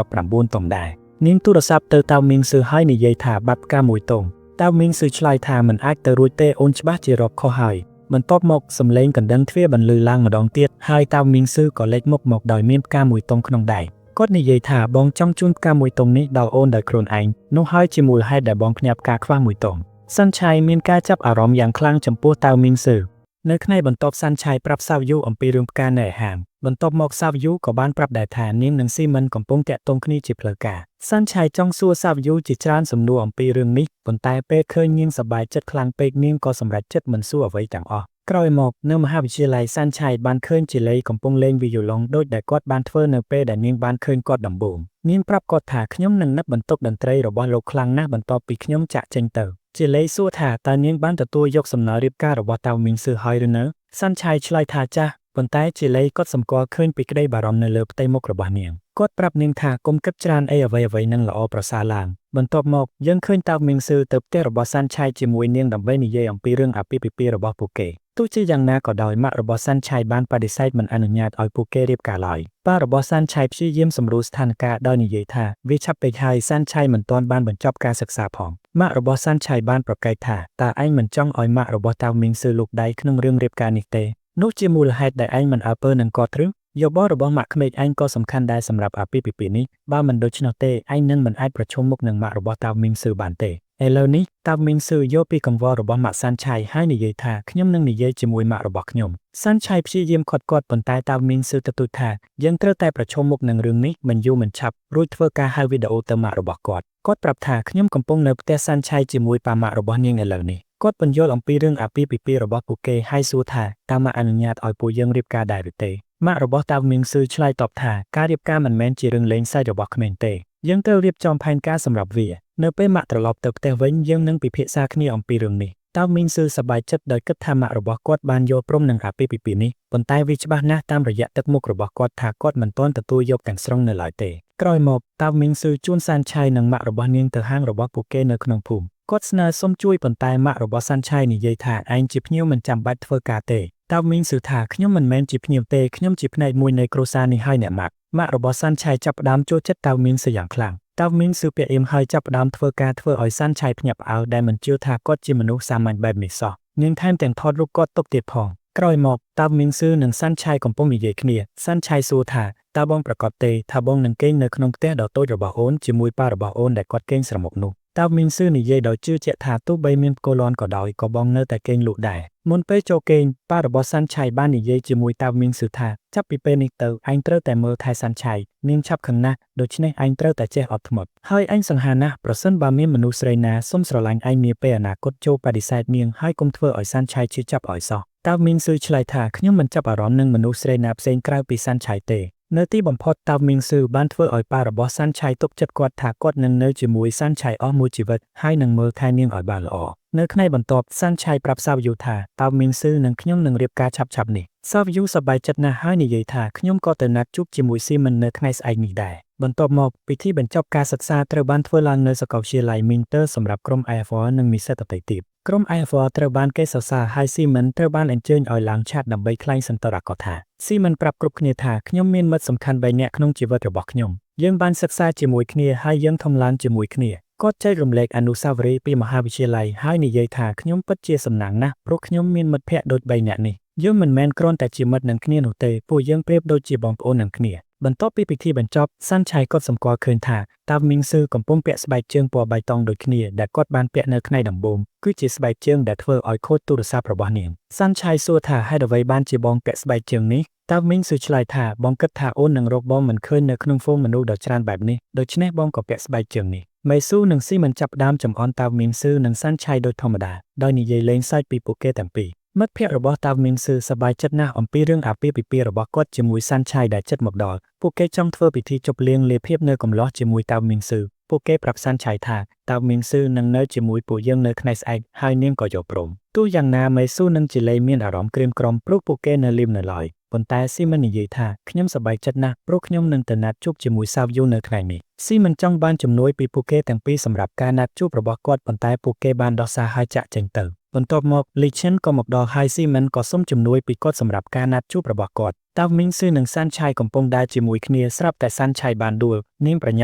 519តុងដែរនាងទូរស័ព្ទទៅតើមីងស៊ឺហើយនិយាយថាបាត់ផ្កាមួយតុងតើមីងស៊ឺឆ្លើយថាមិនអាចទៅរួចទេអូនច្បាស់ជារាប់ខុសហើយបន្ទាប់មកសំឡេងកណ្ដឹងទ្វារបន្លឺឡើងម្ដងទៀតហើយតើមីងស៊ឺក៏លេចមុខមកដោយមានផ្កាមួយតុងក្នុងដៃគាត់និយាយថាបងចង់ជូនផ្កាមួយតុងនេះដល់អូនដោយខ្លួនឯងនោះហើយជាមូលហេតុដែលបងផ្ញើផ្កាខ្វះមួយតុងសាន់ឆៃមានការចាប់អារម្មណ៍យ៉ាងខ្លាំងចំពោះតៅមីងស៊ឺនៅថ្ងៃបន្ទាប់សាន់ឆៃប្រាប់សាវយូអំពីរឿងផ្កានៅឯហាងបន្ទាប់មកសាវយូក៏បានប្រាប់ដែរថានាងនិងស៊ីមិនកំពុងតាក់ទងគ្នាជាផ្លូវការសាន់ឆៃចង់សួរសាវយូជាច្រើនសំណួរអំពីរឿងនេះប៉ុន្តែពេលឃើញនាងសប្បាយចិត្តខ្លាំងពេកនាងក៏សម្រេចចិត្តមិនសួរអ្វីទាំងអស់ក្រោយមកនៅមហាវិទ្យាល័យសាន់ឆៃបានឃើញជាលីកំពុងលេងវីយ៉ូឡុងដូចដែលគាត់បានធ្វើនៅពេលដែលនាងបានឃើញគាត់ដំបូងនាងប្រាប់គាត់ថាខ្ញុំនឹងនឹកបន្ទប់តន្ត្រីរបស់លោកខ្លាំងណាស់បន្ទាប់ពីខ្ញុំចាក់ចេញទៅជាលីសួរថាតើនាងបានទទួលយកសំណើរៀបការរបស់តៅមីងស៊ឺហើយឬនៅសាន់ឆៃឆ្លើយថាចាស់ប៉ុន្តែជាលីគាត់សម្គាល់ឃើញពីក្តីបារម្ភនៅលើផ្ទៃមុខរបស់នាង គាត់ប្រាប់នាងថាកុំគិតច្រើនអីអ្វីអ្វីនឹងល្អប្រសើរឡើងបន្ទាប់មកយើងឃើញតៅមីងស៊ឺទៅផ្ទះរបស់សាន់ឆៃជាមួយនាងដើម្បីនិយាយអំពីរឿងអាពាហ៍ពិពាហ៍របស់ពួកគេទោះជាយ៉ាងណាក៏ដោយម៉ាក់របស់សាន់ឆៃបានបដិសេធមិនអនុញ្ញាតឲ្យពួកគេរៀបការឡើយប៉ារបស់សាន់ឆៃព្យាយាមសម្រួលស្ថានភាពដោយនិយាយថាវាឆាប់ពេកហើយសាន់ឆៃមិនទាន់បានបញ្ចប់ការសិក្សាផងម៉ាក់របស់សាន់ឆៃបានប្រកែកថាតើឯងមិនចង់ឲ្យម៉ាក់របស់តៅមីងស៊ឺលូកដៃក្នុងរឿងរៀបការនេះទេនោះជាមូលហេតុដែលឯងមិនអើពើនឹងគាត់ឬយោបល់របស់ម៉ាក់ក្មេកឯងក៏សំខាន់ដែរសម្រាប់អាពាហ៍ពិពាហ៍នេះបើមិនដូច្នោះទេឯងនឹងមិនអាចប្រឈមមុខនឹងម៉ាក់របស់តៅមីងស៊ឺបានទេឥឡូវនេះតៅមីងស៊ឺយកពីកង្វល់របស់ម៉ាក់សាន់ឆៃហើយនិយាយថាខ្ញុំនឹងនិយាយជាមួយម៉ាក់របស់ខ្ញុំសាន់ឆៃព្យាយាមខាត់គាត់ប៉ុន្តែតៅមីងស៊ឺទទូចថាយើងត្រូវតែប្រឈមមុខនឹងរឿងនេះមិនយូរមិនឆាប់រួចធ្វើការហៅវីដេអូទៅម៉ាក់របស់គាត់គាត់ប្រាប់ថាខ្ញុំកំពុងនៅផ្ទះសាន់ឆៃជាមួយប៉ាម៉ាក់របស់នាងឥឡូវនេះគាត់ពន្យល់អំពីរឿងអាពាហ៍ពិពាហ៍របស់ពួកគេហើយសួរថាតើម៉ាក់អនុញ្ញាតឲ្យពួកយើងរៀបការដែរឬទេម៉ាក់របស់តៅមីងស៊ឺឆ្លើយតបថាការរៀបការមិនមែនជារឿងលេងសើចរបស់ក្មេងទេយើងត្រូវរៀបចំផែនការសម្រាប់វានៅពេលម៉ាក់ត្រឡប់ទៅផ្ទះវិញយើងនឹងពិភាក្សាគ្នាអំពីរឿងនេះតៅមីងស៊ឺសប្បាយចិត្តដោយគិតថាម៉ាក់របស់គាត់បានយល់ព្រមនឹងអាពាហ៍ពិពាហ៍នេះប៉ុន្តែវាច្បាស់ណាស់តាមរយៈទឹកមុខរបស់គាត់ថាគាត់មិនទាន់ទទួលយកទាំងស្រុងនៅឡើយទេក្រោយមកតៅមីងស៊ឺជួនសានឆៃនិងម៉ាក់របស់នាងទៅហាងរបស់ពួកគេនៅក្នុងភូមិគាត់ស្នើសុំជួយប៉ុន្តែម៉ាក់របស់សានឆៃនិយាយថាឯងជាភ្ញៀវមិនចាំបាច់ធ្វើការទេតៅមីងស៊ឺថាខ្ញុំមិនមែនជាភ្ញៀវទេខ្ញុំជាផ្នែកមួយនៃគ្រួសារនេះហើយអ្នកម៉ាក់ម៉ាក់របស់សានឆៃចាប់ផ្ដើមចូលចិត្តតៅមីងស៊ឺយ៉ាងខ្លាំងតៅមីងស៊ឺពាក់អៀមហើយចាប់ផ្ដើមធ្វើការធ្វើឲ្យសានឆៃភ្ញាក់ផ្អើលដែលមិនជឿថាគាត់ជាមនុស្សសាមញ្ញបែបនេះសោះនាងថែមទាំងថតរូបគាត់ទុកទៀតផងក្រោយមកតៅមីងស៊ឺនិងសាន់ឆៃកំពុងនិយាយគ្នាសាន់ឆៃសួរថាតើបងប្រកាសទេថាបងនឹងគេងនៅក្នុងផ្ទះដ៏តូចរបស់អូនជាមួយប៉ារបស់អូនដែលគាត់គេងស្រមុកនោះតៅមីងស៊ឺនិយាយដោយជឿជាក់ថាទោះបីមានផ្គរលាន់ក៏ដោយក៏បងនៅតែគេងលក់ដែរមុនពេលចូលគេងប៉ារបស់សាន់ឆៃបាននិយាយជាមួយតៅមីងស៊ឺថាចាប់ពីពេលនេះទៅឯងត្រូវតែមើលថែសាន់ឆៃនាងឆាប់ខឹងណាស់ដូច្នេះឯងត្រូវតែចេះអត់ធ្មត់ហើយឯងសង្ហាណាស់ប្រសិនបើមានមនុស្សស្រីណាសុំស្រឡាញ់ឯងនាពេលអនាគតចូលបដិសេធនាងហើយកុំធ្វើឲ្យសាន់ឆៃឈឺចាប់ឲ្យសោះតៅមីងស៊ឺឆ្លើយថាខ្ញុំមិនចាប់អារម្មណ៍នឹងមនុស្សស្រីណាផ្សេងក្រៅពីសាន់ឆៃទេនៅទីបំផុតតៅមីងស៊ឺបានធ្វើឲ្យប៉ារបស់សាន់ឆៃទុកចិត្តគាត់ថាគាត់នឹងនៅជាមួយសាន់ឆៃអស់មួយជីវិតហើយនឹងមើលថែនាងឲ្យបានល្អនៅថ្ងៃបន្ទាប់សាន់ឆៃប្រាប់សាវយូថាតៅមីងស៊ឺនិងខ្ញុំនឹងរៀបការឆាប់ៗនេះសាវយូសប្បាយចិត្តណាស់ហើយនិយាយថាខ្ញុំក៏ទៅណាត់ជួបជាមួយស៊ីមិននៅថ្ងៃស្អែកនេះដែរបន្ទាប់មកពិធីបញ្ចប់ការសិក្សាត្រូវបានធ្វើឡើងនៅសាកលវិទ្យាល័យ Minter សម្រាប់ក្រុម IFR និងនិស្សិតដទៃទៀតក្រុម IFR ត្រូវបានគេសរសើរហើយស៊ីមិនត្រូវបានអញ្ជើញឲ្យឡើងឆាកដើម្បីថ្លែងសន្ទរកថាស៊ីមិនប្រាប់គ្រប់គ្នាថាខ្ញុំមានមិត្តសំខាន់3នាក់ក្នុងជីវិតរបស់ខ្ញុំយើងបានសិក្សាជាមួយគ្នាហើយយើងធំឡើងជាមួយគ្នាគាត់ចែករំលែកអនុស្សាវរីយ៍ពីមហាវិទ្យាល័យហើយនិយាយថាខ្ញុំពិតជាសំណាងណាស់ព្រោះខ្ញុំមានមិត្តភ័ក្តិដូច3នាក់នេះយើងមិនមែនគ្រាន់តែជាមិត្តនឹងគ្នានោះទេពួកយើងប្រៀបដូចជាបងប្អូននឹងគ្នាបន្ទាប់ពីពិធីបញ្ចប់សាន់ឆៃក៏សម្គាល់ឃើញថាតៅមីងស៊ឺកំពុងពាក់ស្បែកជើងពណ៌បៃតងដូចគ្នាដែលគាត់បានពាក់នៅថ្ងៃដំបូងគឺជាស្បែកជើងដែលធ្វើឲ្យខូចទូរស័ព្ទរបស់នាងសាន់ឆៃសួរថាហេតុអ្វីបានជាបងពាក់ស្បែកជើងនេះតៅមីងស៊ឺឆ្លើយថាបងគិតថាអូននឹងរកបងមិនឃើញនៅក្នុងហ្វូងមនុស្សដ៏ច្រើនបែបនេះដូច្នេះបងក៏ពាក់ស្បែកជើងនេះមេស៊ូនិងស៊ីមិនចាប់ផ្ដើមចំអន់តៅមីងស៊ឺនិងសាន់ឆៃដូចធម្មតាដោយនិយាយលេងសើចពីពួកគេទាំងពីរមិត្តភ័ក្តិរបស់តៅមីងស៊ឺសប្បាយចិត្តណាស់អំពីរឿងអាពាហ៍ពិពាហ៍របស់គាត់ជាមួយសាន់ឆៃដែលចិត្តមកដល់ពួកគេចង់ធ្វើពិធីជប់លៀងលាភៀបនៅកំឡោះជាមួយតៅមីងស៊ឺពួកគេប្រាប់សាន់ឆៃថាតៅមីងស៊ឺនឹងនៅជាមួយពួកយើងនៅថ្ងៃស្អែកហើយនាងក៏យល់ព្រមទោះយ៉ាងណាមេស៊ូនិងជីឡេមានអារម្មណ៍ក្រៀមក្រំព្រោះពួកគេនៅលៀមនៅឡើយប៉ុន្តែស៊ីមិននិយាយថាខ្ញុំសប្បាយចិត្តណាស់ព្រោះខ្ញុំនឹងទៅណាត់ជួបជាមួយសាវយូនៅថ្ងៃនេះស៊ីមិនចង់បានជំនួយពីពួកគេទាំងពីរសម្រាប់ការណាត់ជួបរបស់គាត់ប៉ុន្តែពួកគេបានដោះសារឲ្យចាក់ចេញទៅបន្ទាប់មកលីឈិនក៏មកដល់ហើយស៊ីមិនក៏សុំជំនួយពីគាត់សម្រាប់ការណាត់ជួបរបស់គាត់តៅមីងស៊ឺនិងសាន់ឆៃកំពុងដើរជាមួយគ្នាស្រាប់តែសាន់ឆៃបានដួលនាងប្រញ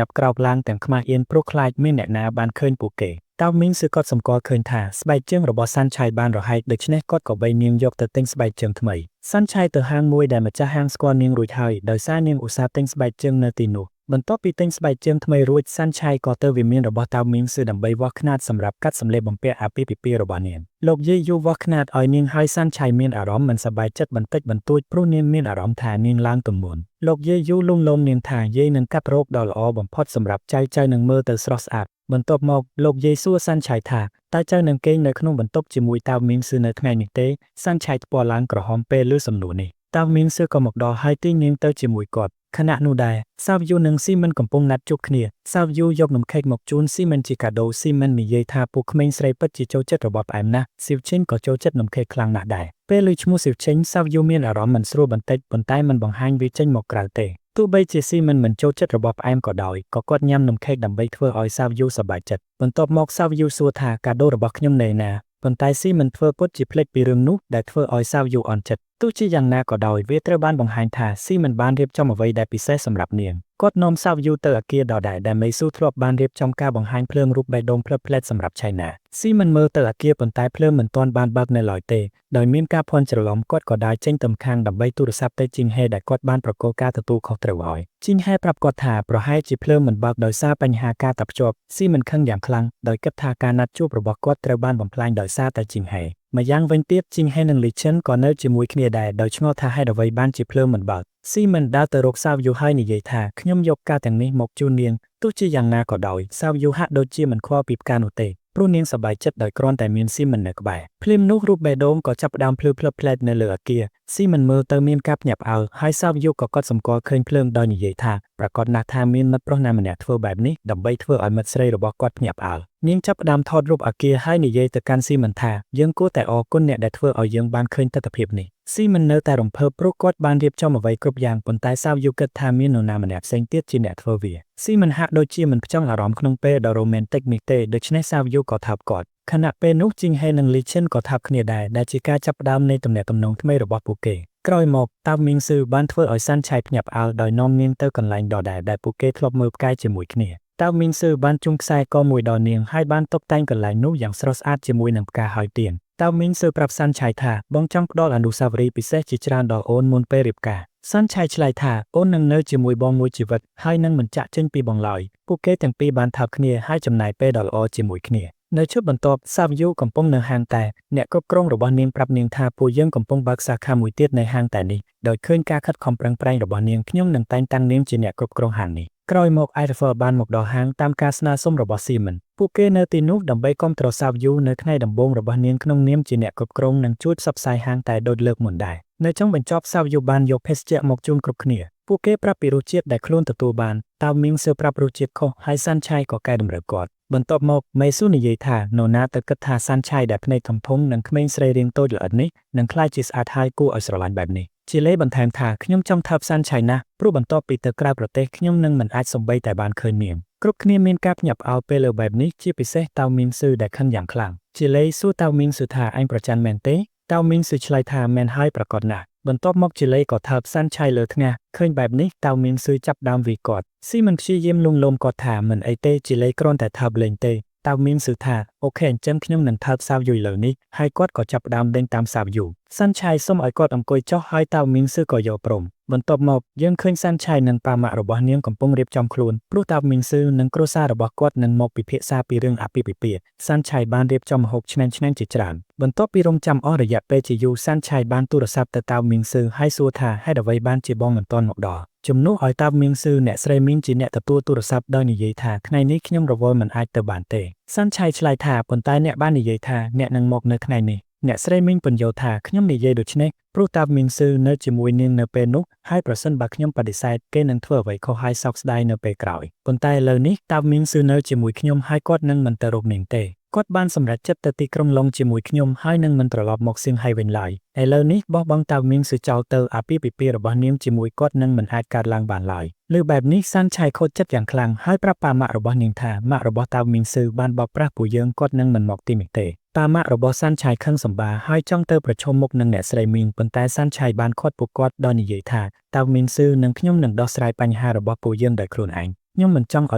ាប់ក្រោកឡើងទាំងខ្មាស់អៀនព្រោះខ្លាចមានអ្នកណាបានឃើញពួកគេតៅមីងស៊ឺគាត់សម្គាល់ឃើញថាស្បែកជើងរបស់សាន់ឆៃបានរហែកដូច្នេះគាត់ក៏បីនាងយកទៅទិញស្បែកជើងថ្មីសាន់ឆៃទៅហាងមួយដែលម្ចាស់ហាងស្គាល់នាងរួចហើយដោយសារនាងឧស្សាហ៍ទិញស្បែកជើងនៅទីនោះបន្ទាប់ពីទិញស្បែកជើងថ្មីរួចសាន់ឆៃក៏ទៅវិមានរបស់តៅមីងស៊ឺដើម្បីវាស់ខ្នាតសម្រាប់កាត់សម្លៀកបំពាក់អាពាហ៍ពិពាហ៍របស់នាងលោកយាយយូវាស់ខ្នាតឲ្យនាងហើយសាន់ឆៃមានអារម្មណ៍មិនសប្បាយចិត្តបន្តិចបន្តួចព្រោះនាងមានអារម្មណ៍ថានាងឡើងទម្ងន់លោកយាយយូលុំលមនាងថាយាយនឹងកាត់រ៉ូបដ៏ល្អបំផុតសម្រាប់ចៅចៅនឹងមើលទៅស្រស់ស្អាតបន្ទាប់មកលោកយាយសួរសាន់ឆៃថាតើចៅនឹងគេងនៅក្នុងបន្ទប់ជាមួយតៅមីងស៊ឺនៅថ្ងៃនេះទេសាន់ឆៃថ្ពាល់ឡើងក្រហមពេលឮសំណួរនេះតៅមីងស៊ឺក៏មកដល់ហើយទាញនាងទៅជាមួយគាត់ខណៈនោះដែរសាវយូនិងស៊ីមិនកំពុងណាត់ជួបគ្នាសាវយូយកនំខេកមកជូនស៊ីមិនជាកាដូស៊ីមិននិយាយថាពួកក្មេងស្រីពិតជាចូលចិត្តរបស់ផ្អែមណាស់ស៊ីវឈិនក៏ចូលចិត្តនំខេកខ្លាំងណាស់ដែរពេលឮឈ្មោះស៊ីវឈិនសាវយូមានអារម្មណ៍មិនស្រួលបន្តិចប៉ុន្តែមិនបង្ហាញវាចេញមកក្រៅទេ ទោះបីជាស៊ីមិនមិនចូលចិត្តរបស់ផ្អែមក៏ដោយក៏គាត់ញ៉ាំនំខេកដើម្បីធ្វើឲ្យសាវយូសប្បាយចិត្តបន្ទាប់មកសាវយូសួរថាកាដូរបស់ខ្ញុំនៅណាប៉ុន្តែស៊ីមិនធ្វើពុតជាភ្លេចពីរឿងនោះដែលធ្វើឲ្យសាវយូអន់ចិត្តទោះជាយ៉ាងណាក៏ដោយវាត្រូវបានបង្ហាញថាស៊ីមិនបានរៀបចំអ្វីដែលពិសេសសម្រាប់នាងគាត់នាំសាវយូទៅអាគារដដែលដែលមេស៊ូធ្លាប់បានរៀបចំការបង្ហាញភ្លើងរូបបេះដូងផ្លិតផ្លែតសម្រាប់ឆៃណាស៊ីមិនមើលទៅអាគារប៉ុន្តែភ្លើងមិនទាន់បានបើកនៅឡើយទេដោយមានការភ័ន្តច្រឡំគាត់ក៏ដើរចេញទៅខាងដើម្បីទូរស័ព្ទទៅជីងហេដែលគាត់បានប្រគល់ការទទួលខុសត្រូវឲ្យជីងហេប្រាប់គាត់ថាប្រហែលជាភ្លើងមិនបើកដោយសារបញ្ហាការតាភ្ជាប់ស៊ីមិនខឹងយ៉ាងខ្លាំងដោយគិតថាការណាត់ជួបរបស់គាត់ត្រូវបានបំផ្លាញដោយសារតែជីងហេម្យ៉ាងវិញទៀតជីងហេនិងលីឈិនក៏នៅជាមួយគ្នាដែរដោយឆ្ងល់ថាហេតុអ្វីបានជាភ្លើងមិនបើកស៊ីមិនដើរទៅរកសាវយូហើយនិយាយថាខ្ញុំយកការទាំងនេះមកជូននាងទោះជាយ៉ាងណាក៏ដោយសាវយូហាក់ដូចជាមិនខ្វល់ពីផ្កានោះទេព្រោះនាងសប្បាយចិត្តដោយគ្រាន់តែមានស៊ីមិននៅក្បែរភ្លាមនោះរូបបេះដូងក៏ចាប់ផ្ដើមភ្លឺផ្លឹបផ្លែតនៅលើអគារស៊ីមិនមើលទៅមានការភ្ញាក់ផ្អើលហើយសាវយូក៏កត់សម្គាល់ឃើញភ្លើងដោយនិយាយថាប្រកាសណាស់ថាមានមិត្តប្រុសណាម្នាក់ធ្វើបែបនេះដើម្បីធ្វើឲ្យមិត្តស្រីរបស់គាត់ភ្ញាក់ផ្អើលនាងចាប់ផ្ដើមថតរូបអគារហើយនិយាយទៅកាន់ស៊ីមិនថាយើងគួរតែអរគុណអ្នកដែលធ្វើឲ្យយើងបានឃើញទិដ្ឋភាពនេះស៊ីមិននៅតែរំភើបព្រោះគាត់បានរៀបចំអ្វីគ្រប់យ៉ាងប៉ុន្តែសាវយូគិតថាមាននរណាម្នាក់ផ្សេងទៀតជាអ្នកធ្វើវាស៊ីមិនហាក់ដូចជាមិនផ្ចង់អារម្មណ៍ក្នុងពេលដ៏រ៉ូមែនទិកនេះទេដូច្នេះសាវយូក៏ថើបគាត់ខណៈពេលនោះជីងហេនិងលីឈិនក៏ថើបគ្នាដែរដែលជាការចាប់ផ្ដើមនៃទំនាក់ទំនងថ្មីរបស់ពួកគេក្រោយមកតាមីងស៊ឺបានធ្វើឲ្យសាន់ឆៃភ្ញាក់ផ្អើលដោយនាំនាងទៅកន្លែងដដែលដែលពួកគេធ្លាប់មើលផ្កាយជាមួយគ្នាតាមីងស៊ឺបានជុំខ្សែកមួយដល់នាងហើយបានតុបតែងកន្លែងនោះយ៉ាងស្រស់ស្អាតជាមួយនឹងផ្កាហើយទៀនតាមីងស៊ឺប្រាប់សាន់ឆៃថាបងចង់ផ្ដល់អនុស្សាវរីយ៍ពិសេសជាច្រើនដល់អូនមុនពេលរៀបការសាន់ឆៃឆ្លើយថាអូននឹងនៅជាមួយបងមួយជីវិតហើយនឹងមិនចាក់ចេញពីបងឡើយពួកគេទាំងពីរបានថើបគ្នាហើយចំណាយពេលដ៏ល្អជាមួយគ្នានៅជុតបន្ទាប់សាវយូកំពុងនៅហាងតែអ្នកគ្រប់គ្រងរបស់នាងប្រាប់នាងថាពួកយើងកំពុងបើកសាខាមួយទៀតនៅហាងតែនេះដោយឃើញការខិតខំប្រឹងប្រែងរបស់នាងខ្ញុំនឹងតែងតាំងនាងជាអ្នកគ្រប់គ្រងហាងនេះក្រោយមក Eiffel បានមកដល់ហាងតាមការស្នើសុំរបស់ Simon ពួកគេនៅទីនោះដើម្បីគាំទ្រសាវយូនៅថ្ងៃដំបូងរបស់នាងក្នុងនាមជាអ្នកគ្រប់គ្រងនិងជួយផ្សព្វផ្សាយហាងតែដូចលើកមុនដែរនៅចុងបញ្ចប់សាវយូបានយកភេសជ្ជៈមកជូនគ្រប់គ្នាពួកគេប្រាប់ពីរសជាតិដែលខ្លួនទទួលបានតើមីងសឿប្រាប់រសជាតិខុសហើយសាន់ឆៃក៏កែតម្រូវគាត់បន្ទាប់មកមេស៊ូនិយាយថានរណាទៅគិតថាសាន់ឆៃដែលភ្នែកធំធំនិងក្មេងស្រីរាងតូចល្អិតនេះនឹងក្លាយជាស្អាតហើយគួរឲ្យស្រឡាញ់បែបនេះជាលេបន្ថែមថាខ្ញុំចង់ថើបសាន់ឆៃណាស់ព្រោះបន្ទាប់ពីទៅក្រៅប្រទេសខ្ញុំនឹងមិនអាចសំបីតែបានឃើញនាងគ្រប់គ្នាមានការភ្ញាក់ផ្អើលពេលលើបែបនេះជាពិសេសតៅមីងស៊ឺដែលខឹងយ៉ាងខ្លាំងជាលេសួរតៅមីងស៊ឺថាអញប្រច័នមែនទេតៅមីងស៊ឺឆ្លើយថាមែនហើយប្រកាសណាស់បន្ទាប់មកជាលេក៏ថើបសាន់ឆៃលើថ្ងាសឃើញបែបនេះតៅមីងស៊ឺចាប់ដើមវីគាត់ស៊ីមិនព្យាយាមលួងលោមគាត់ថាមិនអីទេជាលេគ្រាន់តែថើបលេងទេតៅមីងស៊ឺថាOK អញ្ចឹងខ្ញុំនឹងថើបសាវយូលើនេះហើយគាត់ក៏ចាប់ផ្ដើមដេញតាមសាវយូសាន់ឆៃសុំឲ្យគាត់អង្គុយចុះហើយតៅមីងស៊ឺក៏យល់ព្រមបន្ទាប់មកយើងឃើញសាន់ឆៃនិងប៉ាម៉ាក់របស់នាងកំពុងរៀបចំខ្លួនព្រោះតៅមីងស៊ឺនិងគ្រួសាររបស់គាត់នឹងមកពិភាក្សាពីរឿងអាពាហ៍ពិពាហ៍សាន់ឆៃបានរៀបចំម្ហូបឆ្ងាញ់ៗជាច្រើនបន្ទាប់ពីរងចាំអស់រយៈពេលជាយូរសាន់ឆៃបានទូរស័ព្ទទៅតៅមីងស៊ឺហើយសួរថាហេតុអ្វីបានជាបងមិនទាន់មកដល់ជំនួសឲ្យតាមីងស៊ឺអ្នកស្រីមីងជាអ្នកទទួលទូរស័ព្ទដោយនិយាយថាថ្ងៃនេះខ្ញុំរវល់មិនអាចទៅបានទេសាន់ឆៃឆ្លើយថាប៉ុន្តែអ្នកបាននិយាយថាអ្នកនឹងមកនៅថ្ងៃនេះអ្នកស្រីមីងពន្យល់ថាខ្ញុំនិយាយដូច្នេះព្រោះតាមីងស៊ឺនៅជាមួយនាងនៅពេលនោះហើយប្រសិនបើខ្ញុំបដិសេធគេនឹងធ្វើអ្វីខុសហើយសោកស្ដាយនៅពេលក្រោយប៉ុន្តែឥឡូវនេះតាមីងស៊ឺនៅជាមួយខ្ញុំហើយគាត់នឹងមិនទៅរកនាងទេគាត់បានសម្រេចចិត្តទៅទីក្រុងឡុងជាមួយខ្ញុំហើយនឹងមិនត្រឡប់មកសៀងហៃវិញឡើយឥឡូវនេះបោះបង់តាមីងស៊ឺចោលទៅអាពាហ៍ពិពាហ៍របស់នាងជាមួយគាត់នឹងមិនអាចកើតឡើងបានឡើយលើបែបនេះសាន់ឆៃខូចចិត្តយ៉ាងខ្លាំងហើយប្រាប់ប៉ាម៉ាក់របស់នាងថាម៉ាក់របស់តាមីងស៊ឺបានបោកប្រាស់ពួកយើងគាត់នឹងមិនមកទីនេះទេប៉ាម៉ាក់របស់សាន់ឆៃខឹងសម្បាហើយចង់ទៅប្រឈមមុខនឹងអ្នកស្រីមីងប៉ុន្តែសាន់ឆៃបានឃាត់ពួកគាត់ដោយនិយាយថាតាមីងស៊ឺនិងខ្ញុំនឹងដោះស្រាយបញ្ហារបស់ពួកយើងដោយខ្លួនឯងខ្ញុំមិនចង់ឲ្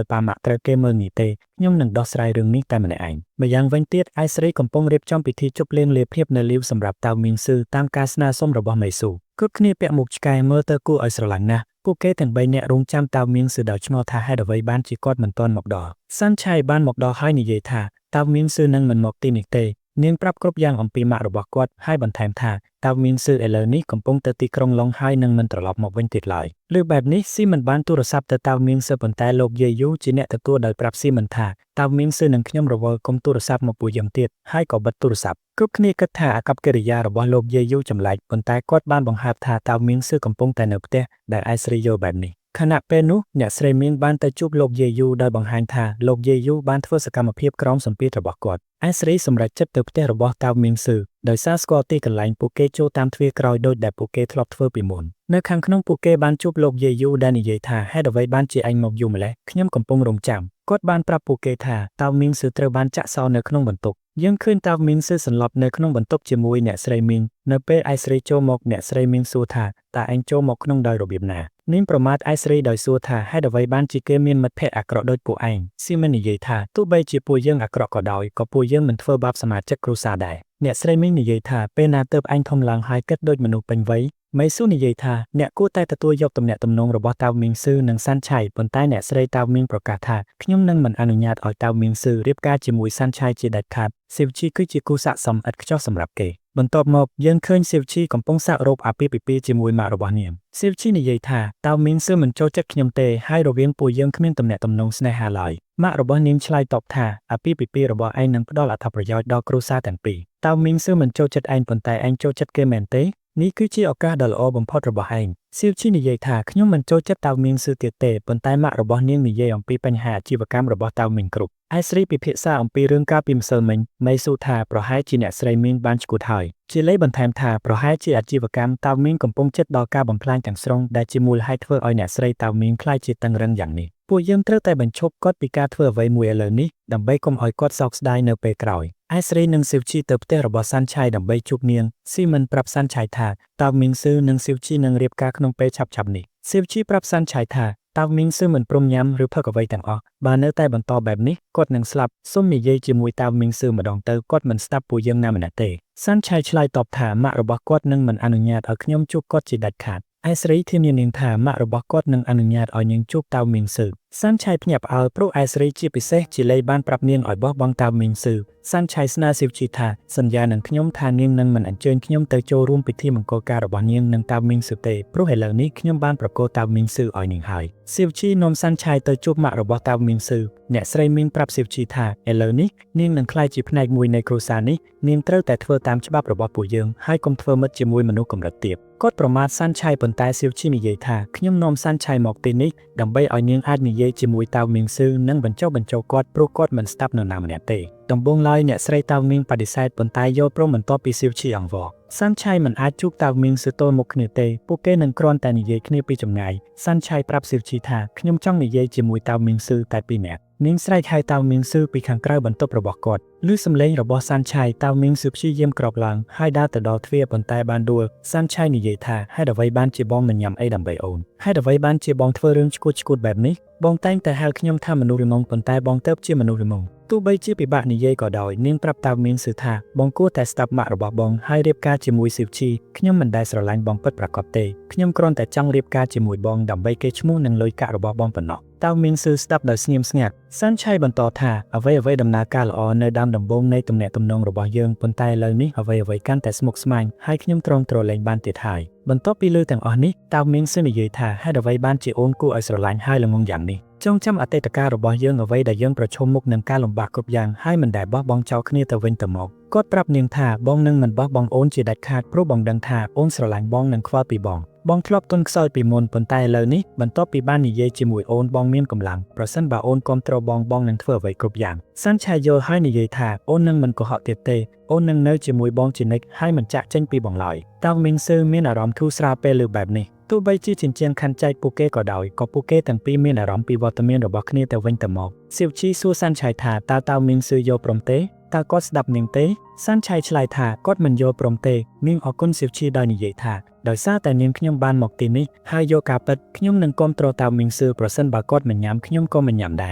យប៉ាម៉ាក់ត្រូវគេមើលងាយទេខ្ញុំនឹងដោះស្រាយរឿងនេះតែម្នាក់ឯងម្យ៉ាងវិញទៀតឯស្រីកំពុងរៀបចំពិធីជប់លៀងលាភៀបនៅលីវសម្រាប់តៅមីងស៊ឺតាមការស្នើសុំរបស់មេស៊ូគ្រប់គ្នាពាក់មុខឆ្កែមើលទៅគួរឲ្យស្រឡាញ់ណាស់ពួកគេទាំងបីនាក់រងចាំតៅមីងស៊ឺដោយឆ្ងល់ថាហេតុអ្វីបានជាគាត់មិនទាន់មកដល់សាន់ឆៃបានមកដល់ហើយនិយាយថាតៅមីងស៊ឺនឹងមិនមកទីនេះទេនាងប្រាប់គ្រប់យ៉ាងអំពីម៉ាក់របស់គាត់ហើយបន្ថែមថាតៅមីងស៊ឺឥឡូវនេះកំពុងទៅទីក្រុងឡុងហើយនឹងមិនត្រឡប់មកវិញទៀតឡើយលើបែបនេះស៊ីមិនបានទូរស័ព្ទទៅតៅមីងស៊ឺប៉ុន្តែលោកយាយយូជាអ្នកទទួលដោយប្រាប់ស៊ីមិនថាតៅមីងស៊ឺនឹងខ្ញុំរវល់គុំទូរស័ព្ទមកពួកយើងទៀតហើយក៏បិទទូរស័ព្ទគ្រប់គ្នាគិតថាអាកប្បកិរិយារបស់លោកយាយយូចម្លែកប៉ុន្តែគាត់បានបង្ហើបថាតៅមីងស៊ឺកំពុងតែនៅផ្ទះដែលឯស្រីយល់បែបនេះខណៈពេលនោះអ្នកស្រីមីងបានទៅជួបលោកយាយយូដោយបង្ហាញថាលោកយាយយូបានធ្វើសកម្មភាពក្រោមសម្ពាធរបស់គាត់ឯស្រីសម្រេចចិត្តទៅផ្ទះរបស់តៅមីងស៊ឺ ដោយសារស្គាល់ទីកន្លែងពួកគេចូលតាមទ្វារក្រោយដូចដែលពួកគេធ្លាប់ធ្វើពីមុននៅខាងក្នុងពួកគេបានជួបលោកយាយយូដែលនិយាយថាហេតុអ្វីបានជាឯងមកយូរម្ល៉េះខ្ញុំកំពុងរងចាំគាត់បានប្រាប់ពួកគេថាតៅមីងស៊ឺត្រូវបានចាក់សោនៅក្នុងបន្ទប់យើងឃើញតៅមីងស៊ឺសន្លប់នៅក្នុងបន្ទប់ជាមួយអ្នកស្រីមីងនៅពេលឯស្រីចូលមកអ្នកស្រីមីងសួរថាតើឯងចូលមកក្នុងដោយរបៀបណានាងប្រមាថឯស្រីដោយសួរថាហេតុអ្វីបានជាគេមានមិត្តភក្តិអាក្រក់ដូចពួកឯងស៊ីមិននិយាយថាទោះបីជាពួកយើងអាក្រក់ក៏ដោយក៏ពួកយើងមិនធ្វើបាបសមាជិកគ្រួសារដែរអ្នកស្រីមីងនិយាយថាពេលណាទើបឯងធំឡើងហើយគិតដូចមនុស្សពេញវ័យមេស៊ូនិយាយថាអ្នកគួរតែទទួលយកទំនាក់ទំនងរបស់តៅមីងស៊ឺនិងសាន់ឆៃប៉ុន្តែអ្នកស្រីតៅមីងប្រកាសថាខ្ញុំនឹងមិនអនុញ្ញាតឲ្យតៅមីងស៊ឺរៀបការជាមួយសាន់ឆៃជាដាច់ខាតស៊ីវជីគឺជាគូស័ក្តិសមឥតខ្ចោះសម្រាប់គេបន្ទាប់មកយើងឃើញស៊ីវជីកំពុងសាក់រោបអាពាហ៍ពិពាហ៍ជាមួយម៉ាក់របស់នាងស៊ីវជីនិយាយថាតៅមីងស៊ឺមិនចូលចិត្តខ្ញុំទេហើយរវាងពួកយើងគ្មានទំនាក់ទំនងស្នេហាឡើយម៉ាក់របស់នាងឆ្លើយតបថាអាពាហ៍ពិពាហ៍របស់ឯងនឹងផ្ដល់អត្ថប្រយោជន៍ដល់គ្រួសារទាំងពីរតៅមីងស៊ឺមិនចូលចិត្តឯងប៉ុន្តែឯងចូលចិត្តគេមែនទេនេះគឺជាឱកាសដ៏ល្អបំផុតរបស់ឯងសៀវជីនិយាយថាខ្ញុំមិនចូលចិត្តតៅមីងស៊ឺទៀតទេប៉ុន្តែម៉ាក់របស់នាងនិយាយអំពីបញ្ហាអាជីវកម្មរបស់តៅមីងគ្រប់ឯស្រីពិភាក្សាអំពីរឿងកាលពីម្សិលមិញមេស៊ូថាប្រហែលជាអ្នកស្រីមីងបានឈួតហើយជាលេបន្ថែមថាប្រហែលជាអាជីវកម្មតៅមីងកំពុងជិតដល់ការបំផ្លាញទាំងស្រុងដែលជាមូលហេតុធ្វើឲ្យអ្នកស្រីតៅមីងក្លាយជាតឹងរឹងយ៉ាងនេះពួកយើងត្រូវតែបញ្ឈប់គាត់ពីការធ្វើអ្វីមួយឥឡូវនេះដើម្បីកុំឲ្យគាត់សោកស្ដាយនៅពេលក្រោយឯស្រីនិងសៀវជីទៅផ្ទះរបស់សាន់ឆៃដើម្បីជួបនាងស៊ីមិនប្រាប់សាន់ឆៃថាតៅមីងស៊ឺនិងសៀវជីនឹងរៀបការក្នុងពេលឆាប់ៗនេះសៀវជីប្រាប់សាន់ឆៃថាតៅមីងស៊ឺមិនព្រមញ៉ាំឬផឹកអ្វីទាំងអស់បើនៅតែបន្តបែបនេះគាត់នឹងស្លាប់សូមនិយាយជាមួយតៅមីងស៊ឺម្ដងទៅគាត់មិនស្ដាប់ពួកយើងណាម្នាក់ទេសាន់ឆៃឆ្លើយតបថាម៉ាក់របស់គាត់នឹងមិនអនុញ្ញាតឲ្យខ្ញុំជួបគាត់ជាដាច់ខាតឯស្រីធានានាងថាម៉ាក់របស់គាត់នឹងអនុញ្ញាតឲ្យនាងជួបតៅមីងស៊ឺសាន់ឆៃភ្ញាក់ផ្អើលព្រោះឯស្រីជាពិសេសជាលេបានប្រាប់នាងឲ្យបោះបង់តៅមីងស៊ឺសាន់ឆៃស្នើស៊ីវជីថាសន្យានឹងខ្ញុំថានាងនឹងមិនអញ្ជើញខ្ញុំទៅចូលរួមពិធីមង្គលការរបស់នាងនិងតៅមីងស៊ឺទេព្រោះឥឡូវនេះខ្ញុំបានប្រគល់តៅមីងស៊ឺឲ្យនាងហើយសៀវជីនាំសាន់ឆៃទៅជួបម៉ាក់របស់តៅមីងស៊ឺអ្នកស្រីមីងប្រាប់សៀវជីថាឥឡូវនេះនាងនឹងក្លាយជាផ្នែកមួយនៃគ្រួសារនេះនាងត្រូវតែធ្វើតាមច្បាប់របស់ពួកយើងហើយកុំធ្វើមិត្តជាមួយមនុស្សកម្រិតទាបគាត់ប្រមាថសាន់ឆៃប៉ុន្តែសៀវជីនិយាយថាខ្ញុំនាំសាន់ឆៃមកទីនេះដើម្បីឲ្យនាងអាចនិយាយជាមួយតៅមីងស៊ឺនិងបញ្ចុះបញ្ចូលគាត់ព្រោះគាត់មិនស្ដាប់នរណាម្នាក់ទេដំបូងឡើយអ្នកស្រីតៅមីងបដិសេធប៉ុន្តែយល់ព្រមបន្ទាប់ពីសៀវជីអង្វរសាន់ឆៃមិនអាចជួបតៅមីងស៊ឺទល់មុខគ្នាទេពួកគេនឹងគ្រាន់តែនិយាយគ្នាពីចម្ងាយសាន់ឆៃប្រាប់សៀវជីថាខ្ញុំចង់និយាយជាមួយតៅមីងស៊ឺតែពីរនាក់នាងស្រែកហៅតៅមីងស៊ឺពីខាងក្រៅបន្ទប់របស់គាត់ឮសំឡេងរបស់សាន់ឆៃតៅមីងស៊ឺព្យាយាមក្រោកឡើងហើយដើរទៅដល់ទ្វារប៉ុន្តែបានដួលសាន់ឆៃនិយាយថាហេតុអ្វីបានជាបងមិនញ៉ាំអីដើម្បីអូនហេតុអ្វីបានជាបងធ្វើរឿងឆ្កួតឆ្កួតបែបនេះបងតែងតែហៅខ្ញុំថាមនុស្សល្ងង់ប៉ុន្តែបងទៅជាមនុស្សល្ងង់ទោះបីជាពិបាកនិយាយក៏ដោយនាងប្រាប់តៅមីងស៊ឺថាបងគួរតែស្ដាប់ម៉ាក់របស់បងហើយរៀបការជាមួយសៀវជីខ្ញុំមិនដែលស្រឡាញ់បងពិតប្រាកដទេខ្ញុំគ្រាន់តែចង់រៀបការជាមួយបងដើម្បីកេរ្តិ៍ឈ្មោះនិងលុយកាក់របស់បងប៉ុណ្ណោះតៅមីងស៊ឺស្ដាប់ដោយស្ងៀមស្ងាត់សាន់ឆៃបន្តថាអ្វីអ្វីដំណើរការល្អនៅដើមដំបូងនៃទំនាក់ទំនងរបស់យើងប៉ុន្តែឥឡូវនេះអ្វីអ្វីកាន់តែស្មុគស្មាញហើយខ្ញុំទ្រាំទ្រលែងបានទៀតហើយបន្ទាប់ពីលើទាំងអស់នេះតៅមីងស៊ឺនិយាយថាហេតុអ្វីបានជាអូនគួរឲ្យស្រឡាញ់ហើយល្ងង់យ៉ាងនេះចងចាំអតីតកាលរបស់យើងអ្វីដែលយើងប្រឈមមុខនឹងការលំបាកគ្រប់យ៉ាងហើយមិនដែលបោះបង់ចោលគ្នាទៅវិញទៅមកគាត់ប្រាប់នាងថាបងនឹងមិនបោះបង់អូនជាដាច់ខាតព្រោះបងដឹងថាអូនស្រឡាញ់បងនិងខ្វល់ពីបងបងធ្លាប់ទន់ខ្សោយពីមុនប៉ុន្តែឥឡូវនេះបន្ទាប់ពីបាននិយាយជាមួយអូនបងមានកម្លាំងប្រសិនបើអូនគាំទ្របងបងនឹងធ្វើអ្វីគ្រប់យ៉ាងសាន់ឆាយល់ហើយនិយាយថាអូននឹងមិនកុហកទៀតទេអូននឹងនៅជាមួយបងជានិច្ចហើយមិនចាក់ចេញពីបងឡើយតៅមីងស៊ឺមានអារម្មណ៍ធូរស្រាលពេលឮបែបនេះទោះបីជាចិញ្ចៀនខណ្ឌចែកពួកគេក៏ដោយក៏ពួកគេទាំងពីរមានអារម្មណ៍ពីវត្តមានរបស់គ្នាទៅវិញទៅមកសៀវជីសួរសាន់ឆៃថាតើតៅមីងស៊ឺយល់ព្រមទេតើគាត់ស្ដាប់នាងទេសាន់ឆៃឆ្លើយថាគាត់មិនយល់ព្រមទេនាងអរគុណសៀវជីដោយនិយាយថាដោយសារតែនាងខ្ញុំបានមកទីនេះហើយយកការពិតខ្ញុំនឹងគាំទ្រតៅមីងស៊ឺប្រសិនបើគាត់មិនញ៉ាំខ្ញុំក៏មិនញ៉ាំដ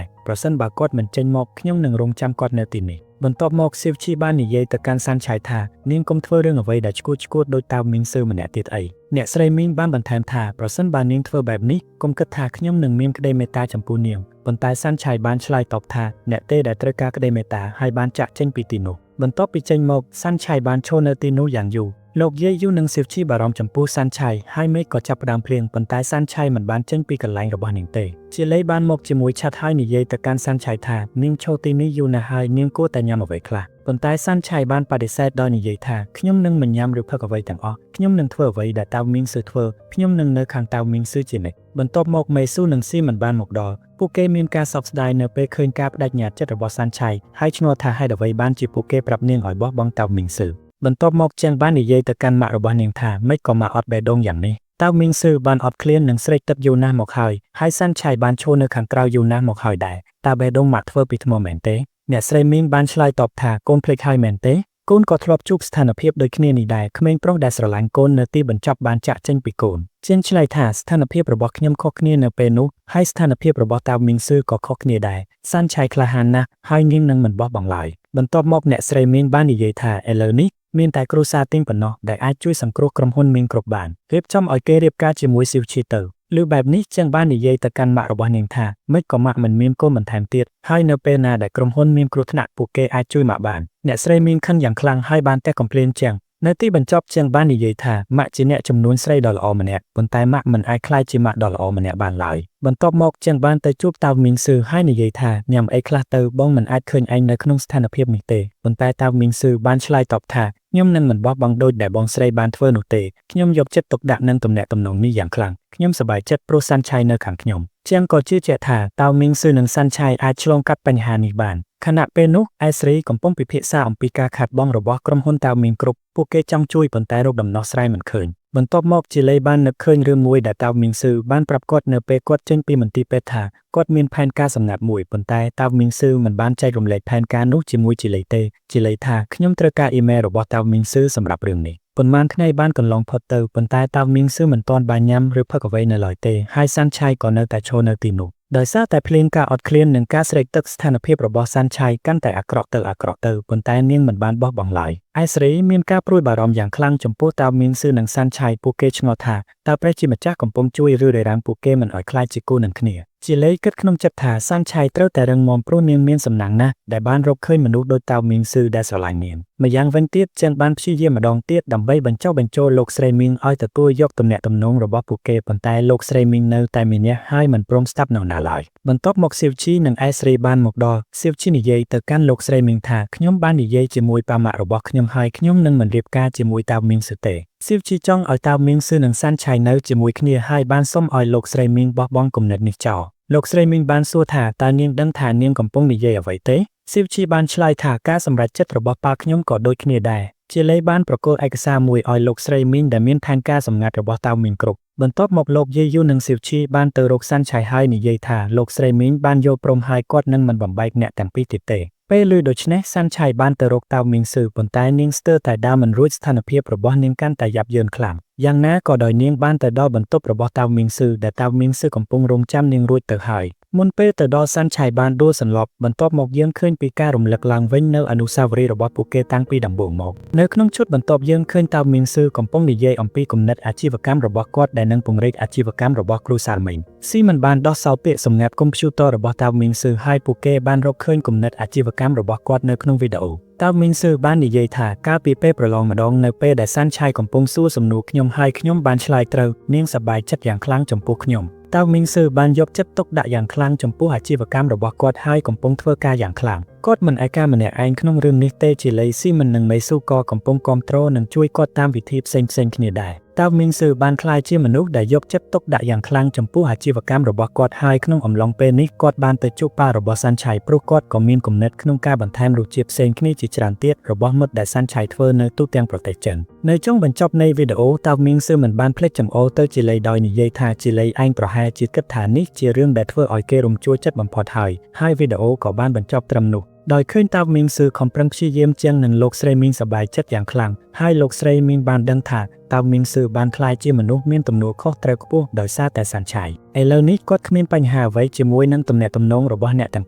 ែរប្រសិនបើគាត់មិនចេញមកខ្ញុំនឹងរងចាំគាត់នៅទីនេះបន្ទាប់មកសៀវជីបាននិយាយទៅកាន់សាន់ឆៃថានាងកុំធ្វើរឿងអ្វីដែលឆ្កួតឆ្កួតដោយតៅមីងស៊ឺម្នាក់ទៀតអីអ្នកស្រីមីងបានបន្ថែមថាប្រសិនបើនាងធ្វើបែបនេះកុំគិតថាខ្ញុំនឹងមានក្តីមេត្តាចំពោះនាងប៉ុន្តែសាន់ឆៃបានឆ្លើយតបថាអ្នកទេដែលត្រូវការក្តីមេត្តាហើយបានចាក់ចេញពីទីនោះបន្ទាប់ពីចេញមកសាន់ឆៃបានឈរនៅទីនោះយ៉ាងយូរលោកយាយយូនិងសៀវជីបារម្ភចំពោះសាន់ឆៃហើយមេឃក៏ចាប់ផ្ដើមភ្លៀងប៉ុន្តែសាន់ឆៃមិនបានចេញពីកន្លែងរបស់នាងទេជាលេបានមកជាមួយឆាត់ហើយនិយាយទៅកាន់សាន់ឆៃថានាងឈរទីនេះយូរណាស់ហើយនាងគួរតែញ៉ាំអ្វីខ្លះប៉ុន្តែសាន់ឆៃបានបដិសេធដោយនិយាយថាខ្ញុំនឹងមិនញ៉ាំឬផឹកអ្វីទាំងអស់ខ្ញុំនឹងធ្វើអ្វីដែលតៅមីងស៊ឺធ្វើខ្ញុំនឹងនៅខាងតៅមីងស៊ឺជានិច្ចបន្ទាប់មកមេស៊ូនិងស៊ីមិនបានមកដល់ពួកគេមានការសោកស្ដាយនៅពេលឃើញការបដិញ្ញាចិត្តរបស់សាន់ឆៃហើយឆ្ងល់ថាហេតុអ្វីបានជាពួកគេប្រាប់នាងឲ្យបោះបង់តៅមីងស៊ឺ បន្ទាប់មកជាងបាននិយាយទៅកាន់ម៉ាក់របស់នាងថាម៉េចក៏ម៉ាក់អត់បេះដូងយ៉ាងនេះតៅមីងស៊ឺបានអត់ឃ្លាននិងស្រេកទឹកយូរណាស់មកហើយហើយសាន់ឆៃបានឈរនៅខាងក្រៅយូរណាស់មកហើយដែរតើបេះដូងម៉ាក់ធ្វើពីថ្មមែនទេអ្នកស្រីមីងបានឆ្លើយតបថាកូនភ្លេចហើយមែនទេកូនក៏ធ្លាប់ជួបស្ថានភាពដូចគ្នានេះដែរក្មេងប្រុសដែលស្រឡាញ់កូននៅទីបញ្ចប់បានចាក់ចេញពីកូនជាងឆ្លើយថាស្ថានភាពរបស់ខ្ញុំខុសគ្នានៅពេលនោះហើយស្ថានភាពរបស់តាវមីងស៊ឺក៏ខុសគ្នាដែរសាន់ឆៃក្លាហានណាស់ហើយនាងនឹងមិនបោះបង់ឡើយបន្ទាប់មកអ្នកស្រីមីងបាននិយាយថាឥឡូវនេះមានតែគ្រួសារទីងប៉ុណ្ណោះដែលអាចជួយសង្គ្រោះក្រុមហ៊ុនមីងគ្រប់បានរៀបចំឲ្យគេរៀបការជាមួយស៊ីវឈីទៅឬបែបនេះជាងបាននិយាយទៅកាន់ម៉ាក់របស់នាងថាម៉េចក៏ម៉ាក់មិនមានកូនបន្ថែមទៀតហើយនៅពេលណាដែលក្រុមហ៊ុនមានគ្រោះថ្នាក់ពួកគេអាចជួយម៉ាក់បានអ្នកស្រីមីងខឹងយ៉ាងខ្លាំងហើយបានតែកំភ្លៀងជាងនៅទីបញ្ចប់ជាងបាននិយាយថាម៉ាក់ជាអ្នកចំនួនស្រីដ៏ល្អម្នាក់ប៉ុន្តែម៉ាក់មិនអាចក្លាយជាម៉ាក់ដ៏ល្អម្នាក់បានឡើយបន្ទាប់មកជាងបានទៅជួបតាវមីងស៊ឺហើយនិយាយថាញ៉ាំអីខ្លះទៅបងមិនអាចឃើញឯងនៅក្នុងស្ថានភាពនេះទេប៉ុន្តែតាវមីងស៊ឺបានឆ្លើយតបថាខ្ញុំនឹងមិនបោះបង់ដូចដែលបងស្រីបានធ្វើនោះទេខ្ញុំយកចិត្តទុកដាក់នឹងទំនាក់ទំនងនេះយ៉ាងខ្លាំងខ្ញុំសប្បាយចិត្តព្រោះសាន់ឆៃនៅខាងខ្ញុំជាងក៏ជឿជាក់ថាតាវមីងស៊ឺនិងសាន់ឆៃអាចឆ្លងកាត់បញ្ហានេះបានខណៈពេលនោះអេស្រីកំពុងពិភាក្សាអំពីការខាតបង់របស់ក្រុមហ៊ុនតាវមីងគ្រប់ពួកគេចង់ជួយប៉ុន្តែរកដំណោះស្រាយមិនឃើញបន្ទាប់មកជាលេបាននឹកឃើញរឿងមួយដែលតាវមីងស៊ឺបានប្រាប់គាត់នៅពេលគាត់ចេញពីមន្ទីរពេទ្យថាគាត់មានផែនការសម្ងាត់មួយប៉ុន្តែតាវមីងស៊ឺមិនបានចែករំលែកផែនការនោះជាមួយជាលេទេជាលេថាខ្ញុំត្រូវការអ៊ីមែលរបស់តាវមីងស៊ឺសម្រាប់រឿងនេះប៉ុន្មានថ្ងៃបានកន្លងផុតទៅប៉ុន្តែតាវមីងស៊ឺមិនទាន់បានញ៉ាំឬផឹកអ្វីនៅឡើយទេហើយសាន់ឆៃក៏នៅតែឈរនៅទីនោះដោយសារតែភ្លៀងការអត់ឃ្លាននិងការស្រេកទឹកស្ថានភាពរបស់សាន់ឆៃកាន់តែអាក្រក់ទៅអាក្រក់ទៅប៉ុន្តែនាងមិនបានបោះបង់ឡើយអេស្រីមានការព្រួយបារម្ភយ៉ាងខ្លាំងចំពោះតាវមីងស៊ឺនិងសាន់ឆៃពួកគេឆ្ងល់ថាតើព្រះជាម្ចាស់កំពុងជួយឬរារាំងពួកគេមិនឲ្យក្លាយជាគូនឹងគ្នាជាលេគិតក្នុងចិត្តថាសាន់ឆៃត្រូវតែរឹងមាំព្រោះនាងមានសំណាងណាស់ដែលបានរកឃើញមនុស្សដូចតាវមីងស៊ឺដែលស្រឡាញ់នាងម្យ៉ាងវិញទៀតចិនបានព្យាយាមម្ដងទៀតដើម្បីបញ្ចុះបញ្ចូលលោកស្រីមីងឲ្យទទួលយកទំនាក់ទំនងរបស់ពួកគេប៉ុន្តែលោកស្រីមីងនៅតែមានះហើយមិនព្រមស្ដាប់នៅណាឡើយបន្ទាប់មកសៀវជីនិងអេស្រីបានមកដល់សៀវជីនិយាយទៅកាន់លោកស្រីមីងថាខ្ញុំបាននិយាយជាមួយប៉ាម៉ាក់របស់ខ្ញុំហើយខ្ញុំនឹងមិនរៀបការជាមួយតាវមីងស៊ឺទេសៀវជីចង់ឲ្យតាវមីងស៊ឺនិងសាន់ឆៃនៅជាមួយគ្នាហើយបានសុំឲ្យលោកស្រីមីងបោះបង់គំនិតនេះចោលលោកស្រីមីងបានសួរថាតើនាងដឹងថានាងកំពុងនិយាយអ្វីទេសៀវជីបានឆ្លើយថាការសម្រេចចិត្តរបស់ប៉ាខ្ញុំក៏ដូចគ្នាដែរជាលេបានប្រគល់ឯកសារមួយឲ្យលោកស្រីមីងដែលមានផែនការសម្ងាត់របស់តាវមីងគ្រប់បន្ទាប់មកលោកយាយូនិងសៀវឈីបានទៅរកសាន់ឆៃហើយនិយាយថាលោកស្រីមីងបានយល់ព្រមហើយគាត់នឹងមិនបំបែកអ្នកទាំងពីរទៀតទេពេលឮដូច្នេះសាន់ឆៃបានទៅរកតាវមីងស៊ឺប៉ុន្តែនាងស្ទើរតែដើរមិនរួចស្ថានភាពរបស់នាងកាន់តែយ៉ាប់យ៉ឺនខ្លាំងយ៉ាងណាក៏ដោយនាងបានទៅដល់បន្ទប់របស់តាវមីងស៊ឺដែលតាវមីងស៊ឺកំពុងរងចាំនាងរួចទៅហើយមុនពេលទៅដល់សាន់ឆៃបានដួលសន្លប់បន្ទាប់មកយើងឃើញពីការរំលឹកឡើងវិញនៅអនុស្សាវរីយ៍របស់ពួកគេតាំងពីដំបូងមកនៅក្នុងឈុតបន្ទាប់យើងឃើញតាវមីងស៊ឺកំពុងនិយាយអំពីគំនិតអាជីវកម្មរបស់គាត់ដែលនឹងពង្រីកអាជីវកម្មរបស់គ្រួសារមីងស៊ីមិនបានដោះសោពាក្យសម្ងាត់កុំព្យូទ័ររបស់តាវមីងស៊ឺហើយពួកគេបានរកឃើញគំនិតអាជីវកម្មរបស់គាត់នៅក្នុងវីដេអូតាវមីងស៊ឺបាននិយាយថាកាលពីពេលប្រឡងម្ដងនៅពេលដែលសាន់ឆៃកំពុងសួរសំណួរខ្ញុំហើយខ្ញុំបានឆ្លើយត្រូវនាងសប្បាយចិត្តយ៉ាងខ្លាំងចំពោះខ្ញុំតាវមីងស៊ឺបានយកចិត្តទុកដាក់យ៉ាងខ្លាំងចំពោះអាជីវកម្មរបស់គាត់ហើយកំពុងធ្វើការយ៉ាងខ្លាំងគាត់មិនឯកាម្នាក់ឯងក្នុងរឿងនេះទេជាលីស៊ីមិននិងមេស៊ូក៏កំពុងគាំទ្រនិងជួយគាត់តាមវិធីផ្សេងៗគ្នាដែរតាវមីងស៊ឺបានក្លាយជាមនុស្សដែលយកចិត្តទុកដាក់យ៉ាងខ្លាំងចំពោះអាជីវកម្មរបស់គាត់ហើយក្នុងអំឡុងពេលនេះគាត់បានទៅជួបប៉ារបស់សាន់ឆៃព្រោះគាត់ក៏មានគំនិតក្នុងការបន្ថែមរសជាតិផ្សេងគ្នាជាច្រើនទៀតរបស់មិត្តដែលសាន់ឆៃធ្វើនៅទូទាំងប្រទេសចិននៅចុងបញ្ចប់នៃវីដេអូតាវមីងស៊ឺមិនបានភ្លេចចង្អុលទៅជាលីដោយនិយាយថាជាលីឯងប្រហែលជាគិតថានេះជារឿងដែលធ្វើឲ្យគេរំជួលចិត្តបំផុតហើយហើយវីដេអូក៏បានបញ្ចប់ត្រឹមនោះដោយឃើញតាវមីងស៊ឺខំប្រឹងព្យាយាមជាងនឹងលោកស្រីមីងសប្បាយចិត្តយ៉ាងខ្លាំងហើយលោកស្រីមីងបានដឹងថាតាវមីងស៊ឺបានក្លាយជាមនុស្សមានទំនួលខុសត្រូវខ្ពស់ដោយសារតែសាន់ឆៃឥឡូវនេះគាត់គ្មានបញ្ហាអ្វីជាមួយនឹងទំនាក់ទំនងរបស់អ្នកទាំង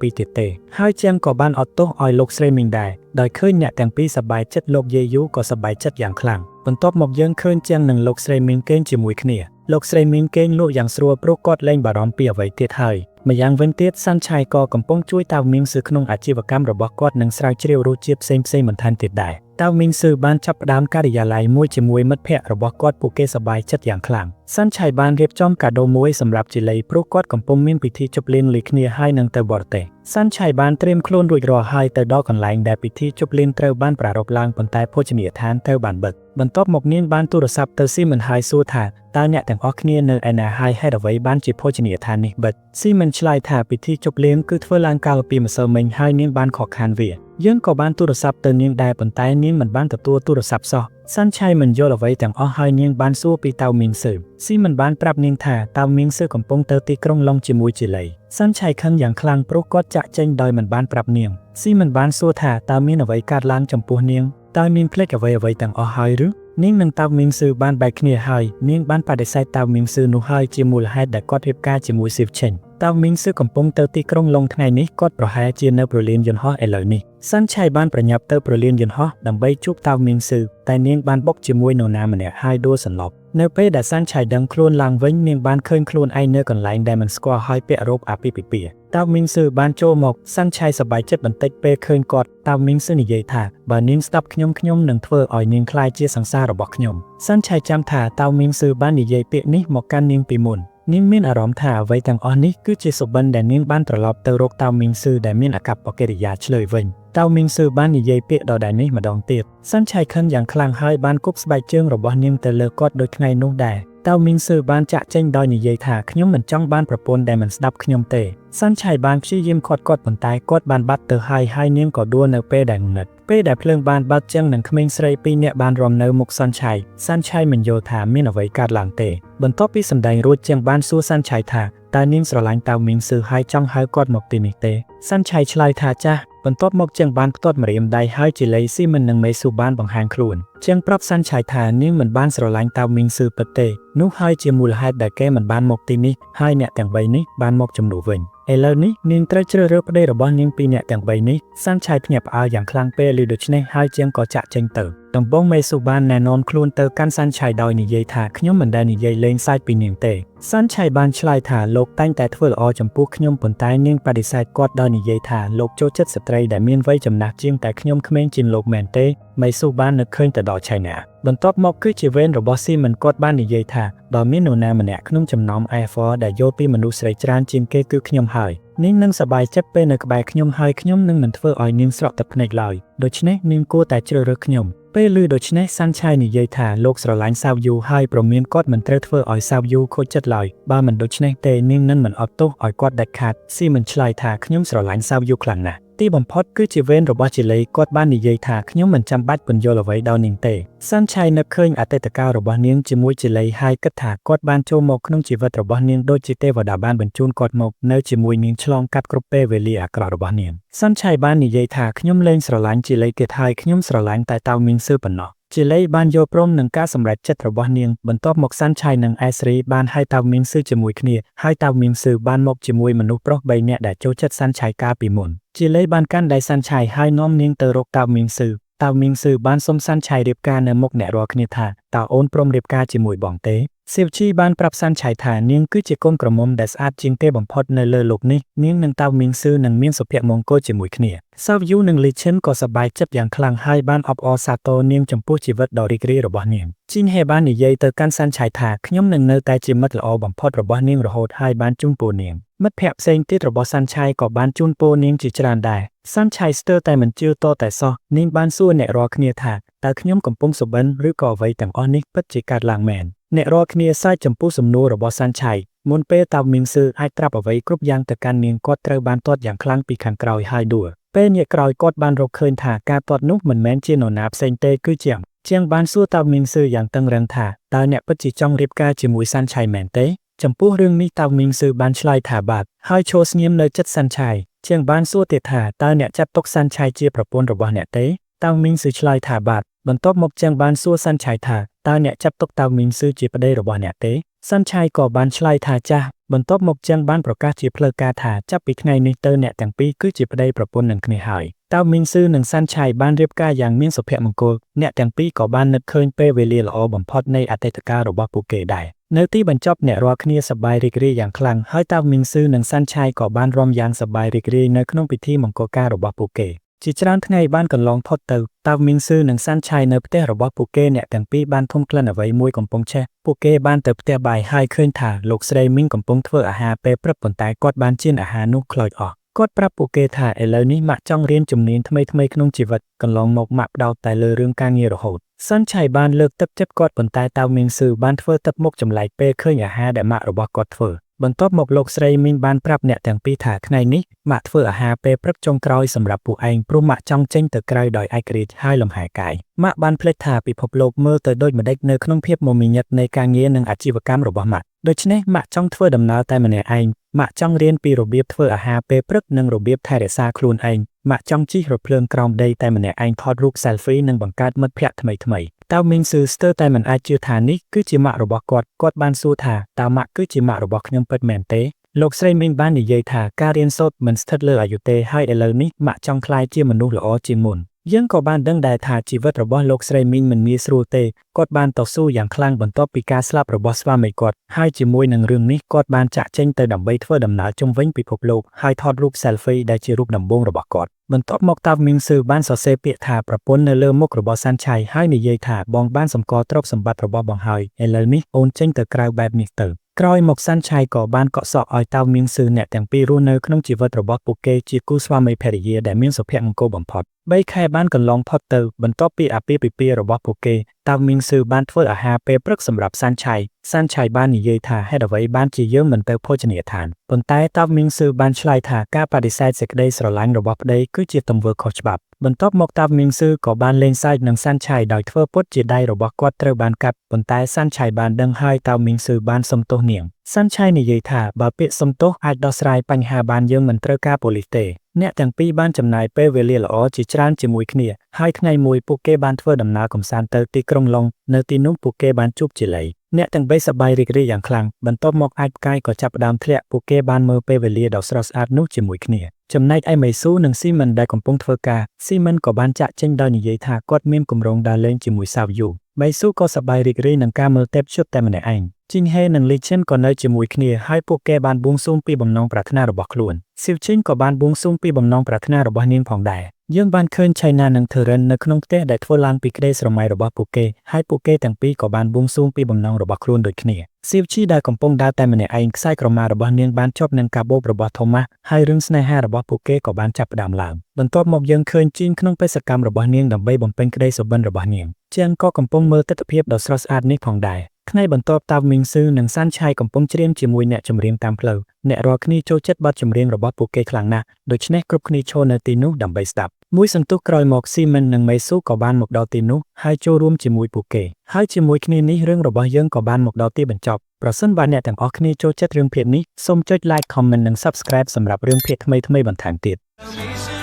ពីរទៀតទេហើយជាងក៏បានអត់ទោសឲ្យលោកស្រីមីងដែរដោយឃើញអ្នកទាំងពីរសប្បាយចិត្តលោកយាយយូក៏សប្បាយចិត្តយ៉ាងខ្លាំងបន្ទាប់មកយើងឃើញជាងនឹងលោកស្រីមីងគេងជាមួយគ្នាលោកស្រីមីងគេងលក់យ៉ាងស្រួលព្រោះគាត់លែងបារម្ភពីអ្វីទៀតហើយម្យ៉ាងវិញទៀតសាន់ឆៃក៏កំពុងជួយតាវមីងស៊ឺក្នុងអាជីវកម្មរបស់គាត់និងស្រាវជ្រាវរសជាតិផ្សេងៗបន្ថែមទៀតដែរតាវមីងស៊ឺបានចាប់ផ្ដើមការិយាល័យមួយជាមួយមិត្តភ័ក្តិរបស់គាត់ពួកគេសប្បាយចិត្តយ៉ាងខ្លាំងសាន់ឆៃបានរៀបចំកាដូមួយសម្រាប់ជាលីព្រោះគាត់កំពុងមានពិធីជប់លៀងលីគ្នាហើយនឹងទៅបរទេសសាន់ឆៃបានត្រៀមខ្លួនរួចរាល់ហើយទៅដល់កន្លែងដែលពិធីជប់លៀងត្រូវបានប្រារព្ធឡើងប៉ុន្តែភោជនីយដ្ឋានត្រូវបានបិទបន្ទាប់មកនាងបានទូរស័ព្ទទៅស៊ីមិនហើយសួរថាតើអ្នកទាំងអស់គ្នានៅឯណាហើយហេតុអ្វីបានជាភោជនីយដ្ឋាននេះបិទស៊ីមិន ឆ្លើយថាពិធីជប់លៀងគឺធ្វើឡើងកាលពីម្សិលមិញហើយនាងបានខកខានវាយើងក៏បានទូរស័ព្ទទៅនាងដែរប៉ុន្តែនាងមិនបានទទួលទូរស័ព្ទសោះសាន់ឆៃមិនយល់អ្វីទាំងអស់ហើយនាងបានសួរពីតៅមីងសឺស៊ីមិនបានប្រាប់នាងថាតៅមីងសឺកំពុងទៅទីក្រុងឡុងជាមួយជាលីសាន់ឆៃខឹងយ៉ាងខ្លាំងព្រោះគាត់ចាក់ចេញដោយមិនបានប្រាប់នាងស៊ីមិនបានសួរថាតើមានអ្វីកើតឡើងចំពោះនាងតើនាងភ្លេចអ្វីអ្វីទាំងអស់ហើយឬនាងនិងតៅមីងសឺបានបែកគ្នាហើយនាងបានបដិសេធតៅមីងសឺនោះហើយជាមូលហេតុដែលគាត់រៀបការជាមួយស៊ីវឆេងតៅមីងសឺកំពុងទៅទីក្រុងឡុងថ្ងៃនេះគាត់ប្រហែលជានៅប្រលានយន្តហោះឥឡូវនេះសាន់ឆៃបានប្រញាប់ទៅប្រលានយន្តហោះដើម្បីជួបតៅមីងសឺតែនាងបានបុកជាមួយនរណាម្នាក់ហើយដួលសន្លប់នៅពេលដែលសាន់ឆៃដឹងខ្លួនឡើងវិញនាងបានឃើញខ្លួនឯងនៅកន្លែងដែលមិនស្គាល់ហើយពាក់រ៉ូបអាពាហ៍ពិពាហ៍តៅមីងសឺបានចូលមកសាន់ឆៃសប្បាយចិត្តបន្តិចពេលឃើញគាត់តៅមីងសឺនិយាយថាបើនាងស្ដាប់ខ្ញុំខ្ញុំនឹងធ្វើឲ្យនាងក្លាយជាសង្សាររបស់ខ្ញុំសាន់ឆៃចាំថាតៅមីងសឺបាននិយាយពាក្យនេះមកកាន់នាងពីមុននាងមានអារម្មណ៍ថាអ្វីទាំងអស់នេះគឺជាសុបិនដែលនាងបានត្រឡប់ទៅរកតៅមីងសឺដែលមានអាកប្បកិរិយាឆ្លើយវិញតៅមីងសឺបាននិយាយពាក្យដដែលនេះម្ដងទៀតសាន់ឆៃខឹងយ៉ាងខ្លាំងហើយបានគប់ស្បែកជើងរបស់នាងទៅលើគាត់ដូចថ្ងៃនោះដែរតៅមីងសឺបានចាក់ចេញដោយនិយាយថាខ្ញុំមិនចង់បានប្រពន្ធដែលមិនស្ដាប់ខ្ញុំទេសាន់ឆៃបានព្យាយាមខាត់គាត់ប៉ុន្តែគាត់បានបាត់ទៅហើយហើយនាងក៏ដួលនៅពេលដែលងងឹតពេលដែលភ្លើងបានបើកចឹងនឹងក្មេងស្រីពីរនាក់បានរំនៅមុខសាន់ឆៃសាន់ឆៃមិនយល់ថាមានអ្វីកើតឡើងទេបន្ទាប់ពីសម្ដែងរួចជាងបានសួរសាន់ឆៃថាតើនាងស្រឡាញ់តៅមីងសឺហើយចង់ហៅគាត់មកទីនេះទេសាន់ឆៃឆ្លើយថាចាស់បន្ទាប់មកជាងបានផ្ទាត់ម្រាមដៃហើយជាលីស៊ីមិននិងមេស៊ូបានបង្ហាញខ្លួនជាងប្រាប់សាន់ឆៃថានាងមិនបានស្រឡាញ់តៅមីងសឺពិតទេនោះហើយជាមូលហេតុដែលគេមិនបានមកទីនេះហើយអ្នកទាំងបីនេះបានមកជំនួសវិញឥឡូវនេះនាងត្រូវជ្រើសរើសប្តីរបស់នាងពីរអ្នកទាំងបីនេះសាន់ឆៃភ្ញាក់ផ្អើលយ៉ាងខ្លាំងពេលឮដូច្នេះហើយជាងក៏ចាក់ចេញទៅដំបងមេស៊ូបានណែនាំខ្លួនទៅកាន់សាន់ឆៃដោយនិយាយថាខ្ញុំមិនដែលនិយាយលេងសើចពីនាងទេសាន់ឆៃបានឆ្លើយថាលោកតែងតែធ្វើល្អចំពោះខ្ញុំប៉ុន្តែនាងបដិសេធគាត់ដោយនិយាយថាលោកចូលចិត្តស្ត្រីដែលមានវ័យចំណាស់ជាងតែខ្ញុំក្មេងជាងលោកមែនទេមេស៊ូបាននឹកឃើញទៅដល់ឆៃណាបន្ទាប់មកគឺជាវេនរបស់ស៊ីមិនគាត់បាននិយាយថាបើមាននរណាម្នាក់ក្នុងចំណោម F4 ដែលយល់ពីមនុស្សស្រីច្រើនជាងគេគឺខ្ញុំហើយនាងនឹងសប្បាយចិត្តពេលនៅក្បែរខ្ញុំហើយខ្ញុំនឹងមិនធ្វើឲ្យនាងស្រក់ទឹកភ្នែកឡើយដូច្នេះនាងគួរតែជ្រើសរើសខ្ញុំពេលឮដូច្នេះសាន់ឆៃនិយាយថាលោកស្រឡាញ់សាវយូហើយព្រមានគាត់មិនត្រូវធ្វើឲ្យសាវយូខូចចិត្តឡើយបើមិនដូច្នេះទេនាងនឹងមិនអត់ទោសឲ្យគាត់ដាច់ខាតស៊ីមិនឆ្លើយថាខ្ញុំស្រឡាញ់សាវយូខ្លាំងណាស់ទីបំផុតគឺជាវេនរបស់ជាលីគាត់បាននិយាយថាខ្ញុំមិនចាំបាច់ពន្យល់អ្វីដល់នាងទេសាន់ឆៃនឹកឃើញអតីតកាលរបស់នាងជាមួយជាលីហើយគិតថាគាត់បានចូលមកក្នុងជីវិតរបស់នាងដូចជាទេវតាបានបញ្ជូនគាត់មកនៅជាមួយនាងឆ្លងកាត់គ្រប់ពេលវេលាអាក្រក់របស់នាងសាន់ឆៃបាននិយាយថាខ្ញុំលែងស្រឡាញ់ជាលីទៀតហើយខ្ញុំស្រឡាញ់តែតៅមីងសឺប៉ុណ្ណោះជាលីបានយល់ព្រមនឹងការសម្រេចចិត្តរបស់នាងបន្ទាប់មកសាន់ឆៃនិងអេស្រីបានហៅតៅមីងសឺជាមួយគ្នាហើយតៅមីងសឺបានមកជាមួយមនុស្សប្រុស3នាក់ដែលចូលចិត្តសាន់ឆៃកាលពីមុនជាលីបានកាន់ដៃសាន់ឆៃហើយនាំនាងទៅរកតៅមីងសឺតៅមីងសឺបានសុំសាន់ឆៃរៀបការនៅមុខអ្នករាល់គ្នាថាតើអូនព្រមរៀបការជាមួយបងទេសៀវជីបានប្រាប់សាន់ឆៃថានាងគឺជាកូនក្រមុំដែលស្អាតជាងគេបំផុតនៅលើលោកនេះនាងនិងតៅមីងសឺនឹងមានសុភមង្គលជាមួយគ្នាសាវយូនិងលីឈិនក៏សប្បាយចិត្តយ៉ាងខ្លាំងហើយបានអបអរសាទរនាងចំពោះជីវិតដ៏រីករាយរបស់នាងជីនហេបាននិយាយទៅកាន់សាន់ឆៃថាខ្ញុំនឹងនៅតែជាមិត្តល្អបំផុតរបស់នាងរហូតហើយបានជូនពរនាងមិត្តភ័ក្តិផ្សេងទៀតរបស់សាន់ឆៃក៏បានជូនពរនាងជាច្រើនដែរសាន់ឆៃស្ទើរតែមិនជឿតតែសោះនាងបានសួរអ្នករាល់គ្នាថាតើខ្ញុំកំពុងសុបិនឬក៏អ្វីទាំងអស់នេះពិតជាកើតឡើងមែនអ្នករាល់គ្នាសើចចំពោះសំណួររបស់សាន់ឆៃមុនពេលតៅមីងសឺអាចត្រាប់អ្វីគ្រប់យ៉ាងទៅកាន់នាងគាត់ត្រូវបានទាត់យ៉ាងខ្លាំងពីខាងក្រោយហើយដួលពេលងាកក្រោយគាត់បានរកឃើញថាការទាត់នោះមិនមែនជានរណាផ្សេងទេគឺជាងជាងបានសួរតៅមីងសឺយ៉ាងតឹងរឹងថាតើអ្នកពិតជាចង់រៀបការជាមួយសាន់ឆៃមែនទេចំពោះរឿងនេះតៅមីងសឺបានឆ្លើយថាបាទហើយឈរស្ងៀមនៅចិត្តសាន់ឆៃជាងបានសួរទៀតថាតើអ្នកចាត់ទុកសាន់ឆៃជាប្រពន្ធរបស់អ្នកទេតៅមីងសឺឆ្លើយថាបាទបន្ទាប់មកជាងបានសួរសាន់ឆៃថាតើអ្នកចាត់ទុកតៅមីងសឺជាប្តីរបស់អ្នកទេសាន់ឆៃក៏បានឆ្លើយថាចាស់បន្ទាប់មកជាងបានប្រកាសជាផ្លូវការថាចាប់ពីថ្ងៃនេះទៅអ្នកទាំងពីរគឺជាប្តីប្រពន្ធនឹងគ្នាហើយតៅមីងសឺនិងសាន់ឆៃបានរៀបការយ៉ាងមានសុភមង្គលអ្នកទាំងពីរក៏បាននឹកឃើញពេលវេលាល្អបំផុតនៃអតីតកាលរបស់ពួកគេដែរនៅទីបញ្ចប់អ្នករាល់គ្នាសប្បាយរីករាយយ៉ាងខ្លាំងហើយតៅមីងសឺនិងសាន់ឆៃក៏បានរាំយ៉ាងសប្បាយរីករាយនៅក្នុងពិធីមង្គលការរបស់ពួកគេជាច្រើនថ្ងៃបានកន្លងផុតទៅតៅមីងសឺនិងសាន់ឆៃនៅផ្ទះរបស់ពួកគេអ្នកទាំងពីរបានធំក្លិនអ្វីមួយកំពុងឆេះពួកគេបានទៅផ្ទះបាយហើយឃើញថាលោកស្រីមីងកំពុងធ្វើអាហារពេលព្រឹកប៉ុន្តែគាត់បានចៀនអាហារនោះខ្លោចអស់គាត់ប្រាប់ពួកគេថាឥឡូវនេះម៉ាក់ចង់រៀនជំនាញថ្មីៗក្នុងជីវិតកន្លងមកម៉ាក់ផ្ដោតតែលើរឿងការងាររហូតសាន់ឆៃបានលើកទឹកចិត្តគាត់ប៉ុន្តែតៅមីងសឺបានធ្វើទឹកមុខចម្លែកពេលឃើញអាហារដែលម៉ាក់របស់គាត់ធ្វើ បន្ទាប់មកលោកស្រីមីងបានប្រាប់អ្នកទាំងពីរថាថ្ងៃនេះម៉ាក់ធ្វើអាហារពេលព្រឹកចុងក្រោយសម្រាប់ពួកឯងព្រោះម៉ាក់ចង់ចេញទៅក្រៅដោយឯករាជ្យហើយលំហែកាយម៉ាក់បានភ្លេចថាពិភពលោកមើលទៅដូចម្តេចនៅក្នុងភាពមមាញឹកនៃការងារនិងអាជីវកម្មរបស់ម៉ាក់ដូច្នេះម៉ាក់ចង់ធ្វើដំណើរតែម្នាក់ឯងម៉ាក់ចង់រៀនពីរបៀបធ្វើអាហារពេលព្រឹកនិងរបៀបថែរក្សាខ្លួនឯងម៉ាក់ចង់ជិះរថភ្លើងក្រោមដីតែម្នាក់ឯងថតរូប selfie និងបង្កើតមិត្តភ័ក្តិថ្មីៗតៅមីងស៊ឺស្ទើរតែមិនអាចជឿថានេះគឺជាម៉ាក់របស់គាត់គាត់បានសួរថាតើម៉ាក់គឺជាម៉ាក់របស់ខ្ញុំពិតមែនទេលោកស្រីមីងបាននិយាយថាការរៀនសូត្រមិនស្ថិតលើអាយុទេហើយឥឡូវនេះម៉ាក់ចង់ក្លាយជាមនុស្សល្អជាងមុនយើងក៏បានដឹងដែរថាជីវិតរបស់លោកស្រីមីងមិនងាយស្រួលទេគាត់បានតស៊ូយ៉ាងខ្លាំងបន្ទាប់ពីការស្លាប់របស់ស្វាមីគាត់ហើយជាមួយនឹងរឿងនេះគាត់បានចាក់ចេញទៅដើម្បីធ្វើដំណើរជុំវិញពិភពលោកហើយថតរូប selfie ដែលជារូបដំបូងរបស់គាត់បន្ទាប់មកតាវមីងស៊ឺបានសរសេរពាក្យថាប្រពន្ធនៅលើមុខរបស់សាន់ឆៃហើយនិយាយថាបងបានសម្គាល់ទ្រព្យសម្បត្តិរបស់បងហើយឥឡូវនេះអូនចេញទៅក្រៅបែបនេះទៅក្រោយមកសាន់ឆៃក៏បានកក់សក់ឲ្យតាវមីងស៊ឺអ្នកទាំងពីររស់នៅក្នុងជីវិតរបស់ពួកគេជាគូស្វាមីភរិយាដែលមានសុភមង្គលបំផុត3ខែបានកន្លងផុតទៅបន្ទាប់ពីអាពាហ៍ពិពាហ៍របស់ពួកគេតាវមីងស៊ឺបានធ្វើអាហារពេលព្រឹកសម្រាប់សាន់ឆៃសាន់ឆៃបាននិយាយថាហេតុអ្វីបានជាយើងមិនទៅភោជនីយដ្ឋានប៉ុន្តែតាវមីងស៊ឺបានឆ្លើយថាការបដិសេធសេចក្តីស្រឡាញ់របស់ប្តីគឺជាទង្វើខុសច្បាប់បន្ទាប់មកតាវមីងស៊ឺក៏បានលេងសើចនឹងសាន់ឆៃដោយធ្វើពុតជាដៃរបស់គាត់ត្រូវបានកាត់ប៉ុន្តែសាន់ឆៃបានដឹងហើយតាវមីងស៊ឺបានសុំទោសនាងសាន់ឆៃនិយាយថាបើពាក្យសុំទោសអាចដោះស្រាយបញ្ហាបានយើងមិនត្រូវការប៉ូលីសទេអ្នកទាំងពីរបានចំណាយពេលវេលាល្អជាច្រើនជាមួយគ្នាហើយថ្ងៃមួយពួកគេបានធ្វើដំណើរកម្សាន្តទៅទីក្រុងឡុងនៅទីនោះពួកគេបានជួបជាលីអ្នកទាំងបីសប្បាយរីករាយយ៉ាងខ្លាំងបន្ទាប់មកអាចផ្កាយក៏ចាប់ផ្ដើមធ្លាក់ពួកគេបានមើលពេលវេលាដ៏ស្រស់ស្អាតនោះជាមួយគ្នាចំណែកឯមេស៊ូនិងស៊ីមិនដែលកំពុងធ្វើការស៊ីមិនក៏បានចាក់ចេញដោយនិយាយថាគាត់មានគម្រោងដើរលេងជាមួយសាវយូមេស៊ូក៏សប្បាយរីករាយនឹងការមើលទេពជុតតែម្នាក់ឯងជីងហេនិងលីឈិនក៏នៅជាមួយគ្នាហើយពួកគេបានបួងសួងពីបំណងប្រាថ្នារបស់ខ្លួនស៊ីវឈិងក៏បានបួងសួងពីបំណងប្រាថ្នារបស់នាងផងដែរយើងបានឃើញឆៃណានិងធឺរិននៅក្នុងផ្ទះដែលធ្វើឡើងពីក្តីស្រមៃរបស់ពួកគេហើយពួកគេទាំងពីរក៏បានបួងសួងពីបំណងរបស់ខ្លួនដូចគ្នាស៊ីវឈីដែលកំពុងដើរតែម្នាក់ឯងខ្សែក្រមារបស់នាងបានជាប់នឹងកាបូបរបស់ថូម៉ាស់ហើយរឿងស្នេហារបស់ពួកគេក៏បានចាប់ផ្ដើមឡើងបន្ទាប់មកយើងឃើញជីនក្នុងបេសកកម្មរបស់នាងដើម្បីបំពេញក្តីសុបិនរបស់នាងជាងក៏កំពុងមើលទិដ្ឋភាពដ៏ស្រស់ស្អាតនេះផងដែរថ្ងៃបន្ទាប់តាវមីងស៊ឺនិងសាន់ឆៃកំពុងច្រៀងជាមួយអ្នកចម្រៀងតាមផ្លូវអ្នករាល់គ្នាចូលចិត្តបទចម្រៀងរបស់ពួកគេខ្លាំងណាស់ដូច្នេះគ្រប់គ្នាឈរនៅទីនោះដើម្បីស្ដាប់មួយសន្ទុះក្រោយមកស៊ីមិននិងមេស៊ូក៏បានមកដល់ទីនោះហើយចូលរួមជាមួយពួកគេហើយជាមួយគ្នានេះរឿងរបស់យើងក៏បានមកដល់ទីបញ្ចប់ប្រសិនបើអ្នកទាំងអស់គ្នាចូលចិត្តរឿងភាគនេះសូមចុច Like, Comment និង Subscribe សម្រាប់រឿងភាគថ្មីៗបន្ថែមទៀត 你是